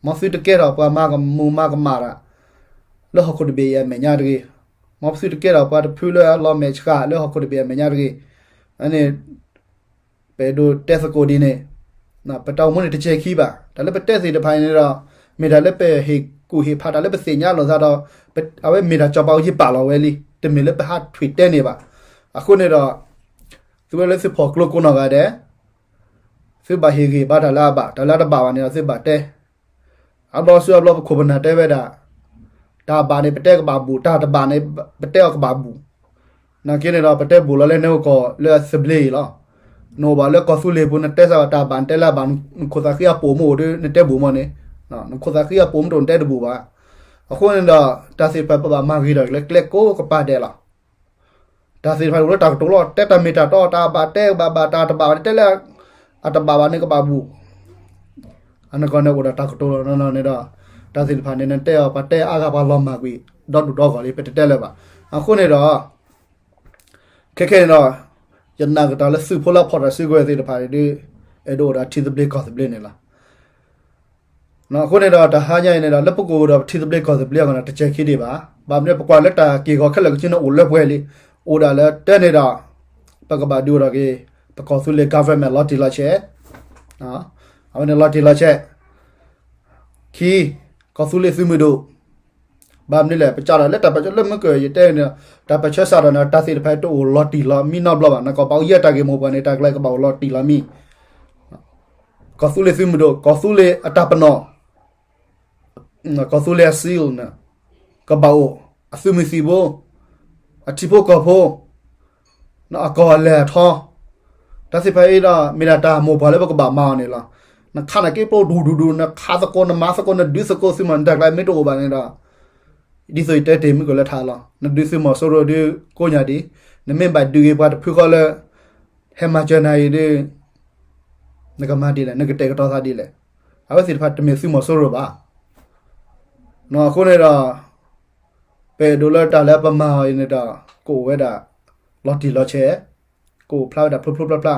မ်သုတကဲထီၣ်ပှၤမၤကမူၤမၤကမၣ်တၢ် လၢဟီၣ်ခိၣ်တဘ့ၣ်အံၤအမဲာ်ညါတဂ့ၤ, မ်သုတကဲထီၣ်ပှၤတဖုလၢအလီၤမဲာ်ဆှးလၢဟီၣ်ခိၣ်တဘ့ၣ်အမဲာ်ညါတဂ့ၤ, အန့ၣ် ပအဲၣ်ဒိးတဲသကိးဒ်န့ၣ်, ပတၢ်အိၣ်မူန့ၣ်တစဲးခံဘၣ်. တၢ်လၢပတဲသ့ၣ်တဖၣ်အံၤန့ၣ်ဒီး မ့ၢ်တၢ်လၢပဟ့ၣ်ကူၣ်ဟ့ၣ်ဖးတၢ်လၢပသ့ၣ်ညါလိာ်သးဒီး အဝဲမ့ၢ်တၢ်စီၤပၤအိၣ်ယံၤပာ်လီၤဝဲလံ, တမ့ၢ်လၢပဟးထွံၣ်တဲန့ၣ်ဘၣ်. အဃိန့ၣ်ဒီး သုဝဲလၢသုဖီၣ်ကျိကိးနီၢ်ဂၤဒဲး သုဘၣ်ဟ့ၣ်ဂံၢ်ဘါတၢ်လၢအဘၣ်, တၢ်လၢအတဘၣ်ဘၣ်န့ၣ်ဒီးသုဘၣ်တဲ အဘျီဆူအဘျီပခိၣ်ပနၢ်တဲဝဲဒၣ်, တၢ်ဘၣ်န့ၣ် ပတဲကဘၣ်ဘူး, တၢ်တဘၣ်န့ၣ် ပတဲအီၤကဘၣ်ဘူး. နာ်က့န့ၣ်ဒီး ပတဲဘူးလီၤလၢနအိၣ်ကီၢ်လၢအသဘျ့အံၤလီၤ. နအိၣ်ဘၣ်လၢကီၢ်သူလ့ၤပူၤ နတဲစ့ၢ်ကီးတၢ်ဘၣ် နတဲလၢအဘၣ်, နခိၣ်သးဃံအပိာ်မ့ၢ်အိၣ်ဒီး နတဲဘူးမ့ၢ်န့ၣ်, နခိၣ်သးဃံအပိာ်မ့ၢ်တအိၣ် နတဲတဘူးဘၣ်. အဃိန့ၣ်ဒီး တၢ်သ့ၣ်တဖၣ်ပဘၣ်မၤဂ့ၤထီၣ်လၢကျဲကိးကပၤဒဲးလီၤ. တၢ်သ့ၣ်တဖၣ်န့ၣ်အိၣ်လၢတၢ်ကတိၤလီၤ, တဲတၢ်မ့ၢ်တၢ်တီ, တၢ်ဘၣ်တဲကဘၣ်ဘၣ်, တၢ်တဘၣ်ဘၣ်န့ၣ် တဲလၢအတဘၣ်ဘၣ်န့ၣ်ကဘၣ်ဘူး. အနီၢ်ကီၢ်န့ၣ်အိၣ်ဒီးတၢ်ကတိၤလီၤနီၢ်နီၢ်န့ၣ်ဒီး တၢ်သ့ၣ်တဖၣ်န့ၣ် နတဲအီၤ ပှၤတဲအါဂၤ ပှၤလီၤမၢ်ကွံာ် ဒီဒူၣ်ဒီဂီၢ်လံ ပတတဲလၢၤဘၣ်. အဃိန့ၣ်ဒီး ခဲခဲန့ၣ်ဒီး ယနာ်က့ၤတၢ်လၢသုးဖိလၢအဖီၣ်တၢ်စုကဝဲၤသ့ၣ်တဖၣ်န့ၣ်ဒီး အဲၣ်ဒိးအိၣ်ဒီးထံသဘျ့ကီၢ်သဘျ့န့ၣ်လီၤ. အဃိန့ၣ်ဒီး တဟါညါအံၤန့ၣ်ဒီး လၢပကအိၣ်ဒီးပထံသဘျ့ကီၢ်သဘျ့အဂီၢ်န့ၣ် တစဲးခံဒံးဘၣ်. ဘၣ်မနုၤ ပကွၢ်လၢတၢ်က့ၢ်ဂီၤခဲလၢာ်ကဆ့န့ၣ် အိၣ်လၢပှဲၤလံ, အိၣ်ဒၣ်လၢတၢ်န့ၣ်ဒီး ပကဘၣ်ဒုးအိၣ်ထီၣ်က့ၤ ပကီၢ်သူလ့ၤ government လီၤတံၢ်လီၤဆဲး, အဝဲန့ၣ်လီၤတံၢ်လီၤဆဲး. ခံ, ကီၢ်သူလ့ၤသုးမုၢ်ဒိၣ် ဘၣ်မနုၤလဲၣ် ပစးထီၣ်လၢတၢ်ပၢၢ်ဆၢလၢမုၢ်ကၢၢ် ယတဲန့ၣ် တၢ်ပၢၢ်ဆၢစးထီၣ်န့ၣ် တၢ်သ့ၣ်တဖၣ်တအိၣ်လီၤတံၢ်လီၤမံနီတဘျီဘၣ်. နကီၢ်ပာ်အူယဲၢ်တၢ်ဂ့ၢ်မိၢ်ပှၢ်န့ၣ် တၢ်ကျဲကဘၣ်အိၣ်လီၤတံၢ်လီၤမံ. ကီၢ်သူလ့ၤသုးမုၢ်ဒိၣ်, ကီၢ်သူလ့ၤအတၢ်ပနီၣ်, ကီၢ်သူလ့ၤအ seal န့ၣ် ကဘၣ်အိၣ်, အသုးမုၢ်သံၣ်ဘိ, အထံဖိကီၢ်ဖိ အကီၢ်အလဲၢ်အထီ, တၢ်သ့ၣ်တဖၣ်အံၤဒီး မ့ၢ်ဒၣ်တၢ်မိၢ်ပှၢ်လၢပကဘၣ်မၤအီၤန့ၣ်လီၤ. နခးနက့ၤပျိဒူၣ်ဒူၣ်ဒူၣ် နခးသကိး နမၤသကိး နဒုးသကိးသုးမီၢ် နတၢ်ကျဲမ့ၢ်တအိၣ်ဘၣ်န့ၣ်ဒီး ဒ်သိးယတဲတ့ၢ်မုၢ်ကၢၢ်လၢထးလီၤ. နဒုးသုးမီၢ်စိရိၤဒုးကိးညါဒံး, နမ့ၢ်ဘၣ်ဒုးက့ၤပှၤတဖုဃီလၢ ဟဲမၤစၢၤနၤအံၤဒီး နကမၤဒ်လဲၣ်, နကတဲာ်ကတီၤသးဒ်လဲၣ်. အဝဲသ့ၣ်တဖၣ်တမ့ၢ်သုးမီၢ်စိရိၤဘၣ်. အဃိန့ၣ်ဒီး ပအဲၣ်ဒိးလၢတၢ်လၢပမၤအီၤအံၤန့ၣ်ဒီး ကအိၣ်ဝဲဒၣ် လီၤတံၢ်လီၤဆဲး, ကအိၣ်ဖျါဝဲဒၣ်ဖျိဖျိဖျါဖျါ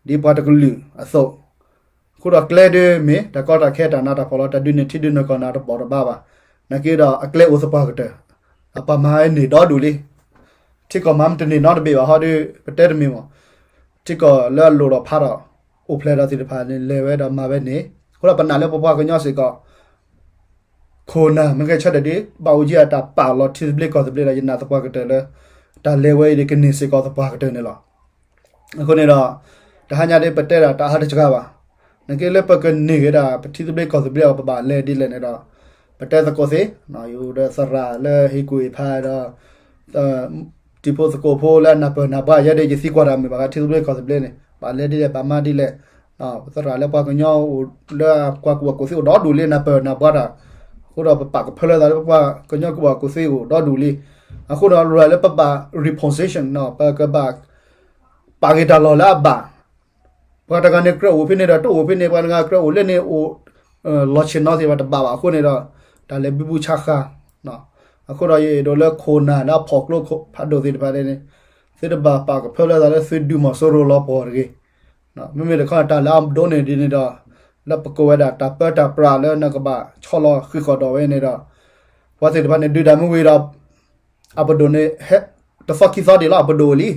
ဒ်ပှၤတကလုာ်အသိး, အဃိဒီးကျဲဒုးမ့ၢ် တၢ်ကီတၢ်ခဲတၢ်နးတၢ်ဖှီၣ်လီၤ, တၢ်ဒုးန့ၢ်ထံဒုးန့ၢ်ကီၢ်န့ၣ် တဘီၣ်တဘၣ်ဘၣ်. နာ်က့ဒီးအကျဲအိၣ်သပှၢ်ကတၢၢ်, ပှၤမၤဝဲန့ၢ်ဒီဒူၣ်လံ. ထံကီၢ်မၤမ့ၢ်တန့ၢ်နီတဘ့ၣ်ဘၣ်ဟီဒီး ပတဲတမ့ၢ်မး, ထံကီၢ်လၢအလိၣ်ဒီးဖးဒီး အိၣ်ဖျဲၣ်ဒီးသ့ၣ်တဖၣ်န့ၣ် လဲၤဝဲဒီးမၤဝဲန့ၢ်, အဃိဒီးပနာ်လၢပပှၤကညီစ့ၢ်ကီး ခိၣ်နၢ် မ့ၢ်ဂဲၤဆၢထၢၣ်ဒ် ဘၣ်အိၣ်ကံအတၢ်ပာ်လီၤထံသဘျ့ကီၢ်သဘျ့ဒီး ယနာ်သပှၢ်ကတၢၢ်လၢ တၢ်လဲၤဝဲအံၤဒ်ကန့ၢ်စ့ၢ်ကီးသပှၢ်ကတၢၢ်န့ၣ်လီၤ. အဃိန့ၣ်ဒီး တဟါညါဒ်ပတဲဒၣ်တၢ်အါတစှၤဘၣ်. နာ်က့လၢပကန့ၢ်က့ၤဒၣ် ပထံသဘျ့ကီၢ်သဘျ့အီၤ ပဘၣ်လဲၤဒ်လဲၣ်န့ၣ်ဒီး ပတဲသကိးသ့, ယအိၣ်ဒီးသရၣ်လၢဟ့ၣ်ကူၣ်ဟ့ၣ်ဖးဒီး တံၤဖိသကိးဖိလၢအနၢ်ပၢၢ်နၢ်ဘှါယဲဒ် ယသံကွၢ်တၢ်မုာ်ဘၣ်ဃးထံသဘျ့ကီၢ်သဘျ့န့ၣ် ဘၣ်လဲၤဒ်လဲၣ် ဘၣ်မၤဒ်လဲၣ်. ပသရၣ်လၢပှၤကညီအိၣ်လၢပှၤကူၣ်ဘၣ်ကူၣ်သ့အိၣ်ဒီဒူၣ်လံ နၢ်ပၢၢ်နၢ်ဘှါတၢ်, အဃိဒီးပပာ်ကဖၢလၢသးလၢ ပှၤကညီကူၣ်ဘၣ်ကူၣ်သ့အိၣ်ဒီဒူၣ်လံ. အဃိဒီး ရၤလၢပဘၣ် reposition ပကဘၣ် ပာ်က့ၤတၢ်လီၢ်လၢအဘၣ် ပှၤတဂၤန့ၣ်ကြၢးအိၣ်ဖဲန့ၣ်ဒီး တအိၣ်ဖဲန့ၣ်, ပှၤတဂၤကြၢးအိၣ်လၢန့ၣ်အိၣ် လီၤဆ့ၣ်နီၤသ့ၣ်တဖၣ်တဘၣ်ဘၣ်အဃိန့ၣ်ဒီး တၢ်လဲၤဘံဘူဆါဃာ်. အဃိဒီးယအဲၣ်ဒိးလၢခိၣ်နၢ်လၢအဖီၣ်ကျိဖးဒိၣ်သ့ၣ်တဖၣ်န့ၣ် သုတဘၣ်ပာ်ကဖၢလၢသးလၢသုဒုးမီၤစိရိၤလီၤပှီၢ်တဂ့ၤ. မ့မ့ၢ်တခီတၢ်လၢအဒိးန့ၢ်ဒ်န့ၣ်ဒီး လၢပကိးဝဲဒၣ်တၢ်ပၢတၢ်ပြးလၢနကဘၣ်ဆီလီၤဃံးဃီၣ်ဒီးဝဲန့ၣ်ဒီး ပှၤသ့ၣ်တဖၣ်န့ၣ် ဒုးတၢ်မ့ၢ်ဝံၤဒီး အပဒိၣ်န့ၣ် တသီခံသီဒံးလီၤ အပဒိၣ်လံ.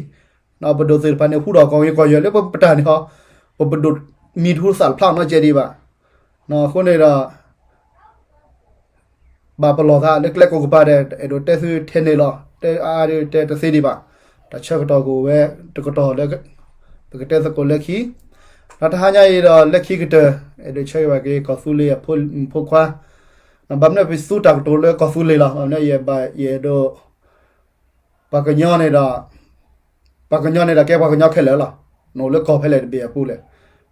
အပဒိၣ်သ့ၣ်တဖၣ်န့ၣ် ဟူထီၣ်ကီၢ်ဂ့ၤကီၢ်ယၢၤလၢပပတၢ်န့ၣ်ဟီ, ပပဒိၣ်မံၤတဟူသၣ်တဖျါနီတကဲဒံးဘၣ်. အဃိန့ၣ်ဒီး ဘၣ်ပလီၢ်သးလၢကျဲကိးကပၤဒီး အဲၣ်ဒိးတဲသုထဲန့ၣ်လီၤ. တဲအါဒ်တဲတသ့ဒံးဘၣ်. တၢ်ဆၢကတီၢ်ကအိၣ်ဝဲ တကတီၢ်လၢ ပကတဲသကိးလၢခံ. ဒီးတဟါညါအံၤဒီးလၢခံကတၢၢ် အဲၣ်ဒိးဆၢဂ့ၤဘၣ်က့ၤကီၢ်သူလ့ၤအဖိမုၣ်ဖိခွါ, ဘၣ်မနုၤပသူတၢ်ကတိၤလၢကီၢ်သူလ့ၤလီၤ. ဘၣ်မနုၤယအဲၣ်ဒိး ပှၤကညီန့ၣ်ဒီး ပှၤကညီန့ၣ်ဒီးကဲပှၤကညီခဲလၢာ်လီၤ. နအိၣ်လၢကီၢ်ဖဲလဲၣ်တဘ့ၣ်အပူၤလဲၣ်.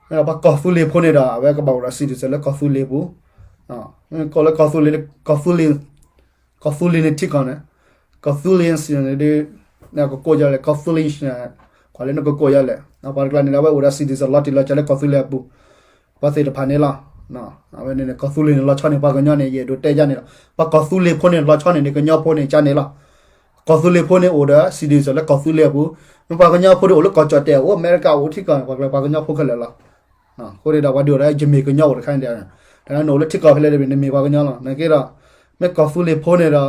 ပှၤကီၢ်သူလ့ၤဖိန့ၣ်ဒီး အဝဲကဘၣ်အိၣ်ဒီး citizen လၢကီၢ်သူလ့ၤပူၤ, ကီၢ်လၢကီၢ်သူလ့ၤ, ကီၢ်သူလ့ၤန့ၣ်ထံကီၢ်န့ၣ်, ကီၢ်သူလ့ၤန့ၣ်ဒ် နကကိးယၤလဲၣ် ကီၢ်သူလ့ၤ, ကွၢ်လၢနကကိးယၤလဲၣ်. ပှၤတကျါန့ၣ်ဒီး အဝဲအိၣ်ဒီး citizen လီၤတံၢ်လီၤဆဲးလၢကီၢ်သူလ့ၤအပူၤ ပှၤသ့ၣ်တဖၣ်န့ၣ်လီၤ. အဝဲန့ၣ်န့ၣ် ကီၢ်သူလ့ၤန့ၣ် လီၤဆီန့ၢ်ပှၤကညီန့ၣ် ယအဲၣ်ဒိးတဲယါန့ၣ်လီၤ. ပှၤကီၢ်သူလ့ၤဖိန့ၣ် လီၤဆီန့ၢ်န့ၣ် ကညီဖိန့ၣ် ကါန့ၣ်လီၤ. ကီၢ်သူလ့ၤဖိန့ၣ် အိၣ်ဒီး citizen လၢကီၢ်သူလ့ၤအပူၤ, မ့ၢ်ပှၤကညီဖိဒ်အိၣ်လၢကီၢ်ကၠီၣ်တဲၣ် အိၣ်အမဲရကၤ အိၣ်ထံကီၢ်န့ၣ် ပှၤကျဲပှၤကညီဖိခဲလၢာ်လီၤ. အဃိန့ၣ်ဒီး ပှၤဒုးအိၣ်ဒီးယမ့ၢ်ကညီအိၣ်တခါန့ၣ်ဒီး တၢ်နအိၣ်လၢထံကီၢ်ဖဲလဲၣ်တဘ့ၣ် နမ့ၢ်ပှၤကညီလီၤ. နာ်က့ဒီး မ့ၢ်ကီၢ်သူလ့ၤဖိန့ၣ်ဒီး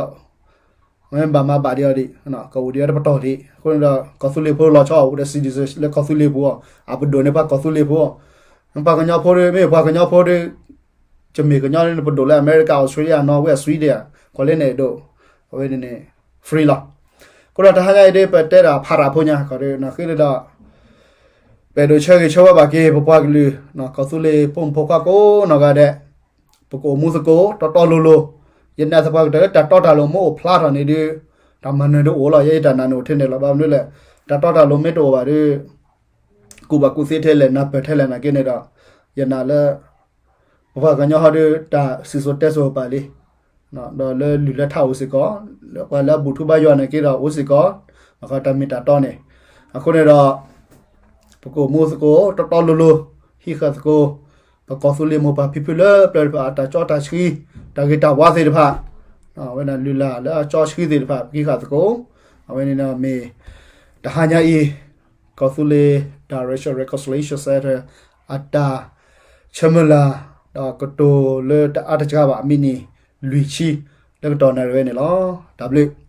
မ့ၢ်ဘၣ်မၤဘၣ်ဒံးအီၤဒံး ကအိၣ်ဒံးအီၤတပတီၢ်ဒံး. အဃိန့ၣ်ဒီး ကီၢ်သူလ့ၤဖိလီၤဆီအိၣ်ဒီး citizen လၢကီၢ်သူလ့ၤပူၤအီၤ, အပဒိၣ်န့ၢ်ပှၤကီၢ်သူလ့ၤဖိအီၤ. ပှၤကညီဖိဒီး မ့ၢ်ပှၤကညီဖိဒီး ကမ့ၢ်ကညီန့ၣ် ပဒိၣ်လၢအမဲရကၤ Australia နီၣ်ဝ့ Sweden ကွၢ်လၢန့ၣ်ဒိၣ် အဝဲန့ၣ်န့ၣ် free လီၤ. အဃိဒီးတဟါညါအံၤဒ် ပတဲဒၣ်ဖးတၢ်ဖိညါ ခီဒ်န့ၣ်ဒီး ပအဲၣ်ဒိးဆၢဂ့ၤဆၢဝါဘၣ်က့ၤ ပပှၤကလုာ် ကီၢ်သူလ့ၤဖိမုၣ်ဖိခွါကိးနီၢ်ဂၤဒဲး, ပကအိၣ်မူသကိး တီတီလိၤလိၤ, ယနာ်သပှၢ်ကတၢၢ်လၢတၢ်တီတၢ်လိၤမ့ၢ်အိၣ်ဖျါထီၣ်န့ၣ်ဒီး တၢ်မၤနၢၤဒ်အိၣ်လီၤ. ယဲယတၢ်နာ်န့ၣ်အိၣ်ထဲန့ၣ်လီၤ. ဘၣ်မနုၤလဲၣ်, တၢ်တီတၢ်လိၤမ့ၢ်တအိၣ်ဘၣ်ဒီး ကူၣ်ဘၣ်ကူၣ်သ့ထဲလဲၣ် နၢ်ပၢၢ်ထဲလဲၣ်နာ်က့န့ၣ်ဒီး ယနာ်လၢ ပပှၤကညီဟီဒီး တၢ်စံၣ်စိၤတဲစိၤပာ်လံ, ဒီးလၢလုၢ်လၢထးအိၣ်စ့ၢ်ကီး, လၢပှၤလၢအဘူၣ်ထူဘါယွၤနာ်က့ဒီးအိၣ်စ့ၢ်ကီး, အခီတၢ်မ့ၢ်တၢ်တီန့ၣ်, အဃိန့ၣ်ဒီး ပကအိၣ်မူသကိး တီတီလိၤလိၤ, ဟံးဃာ်သကိး ပကီၢ်သူလ့ၤမိၢ်ပၢ်ဖံဖုလၢပျၢၤတဖၣ် အတၢ်ကၠီတၢ်ဆှံ တၢ်ဂ့ၤတၢ်ဝါသ့ၣ်တဖၣ် အဝဲဒၣ်လုၢ်လၢ်လၢအကၠီဆှံသ့ၣ်တဖၣ် ပကဟံးဃာ်သကိး အဝဲန့ၣ်မ့ၢ် တဟါညါအံၤ ကီၢ်သူလ့ၤ Direction Reconciliation Center အတၢ်ဆၢမုၢ်လၢ် ဒီးကတိၤလၢတအါတကးဘၣ် မံးနံးလွံၢ်ဆံ လၢကတီၢ်နၣ်ရံၣ်ဝဲန့ၣ်လီၤ. တၢ်ဘျုး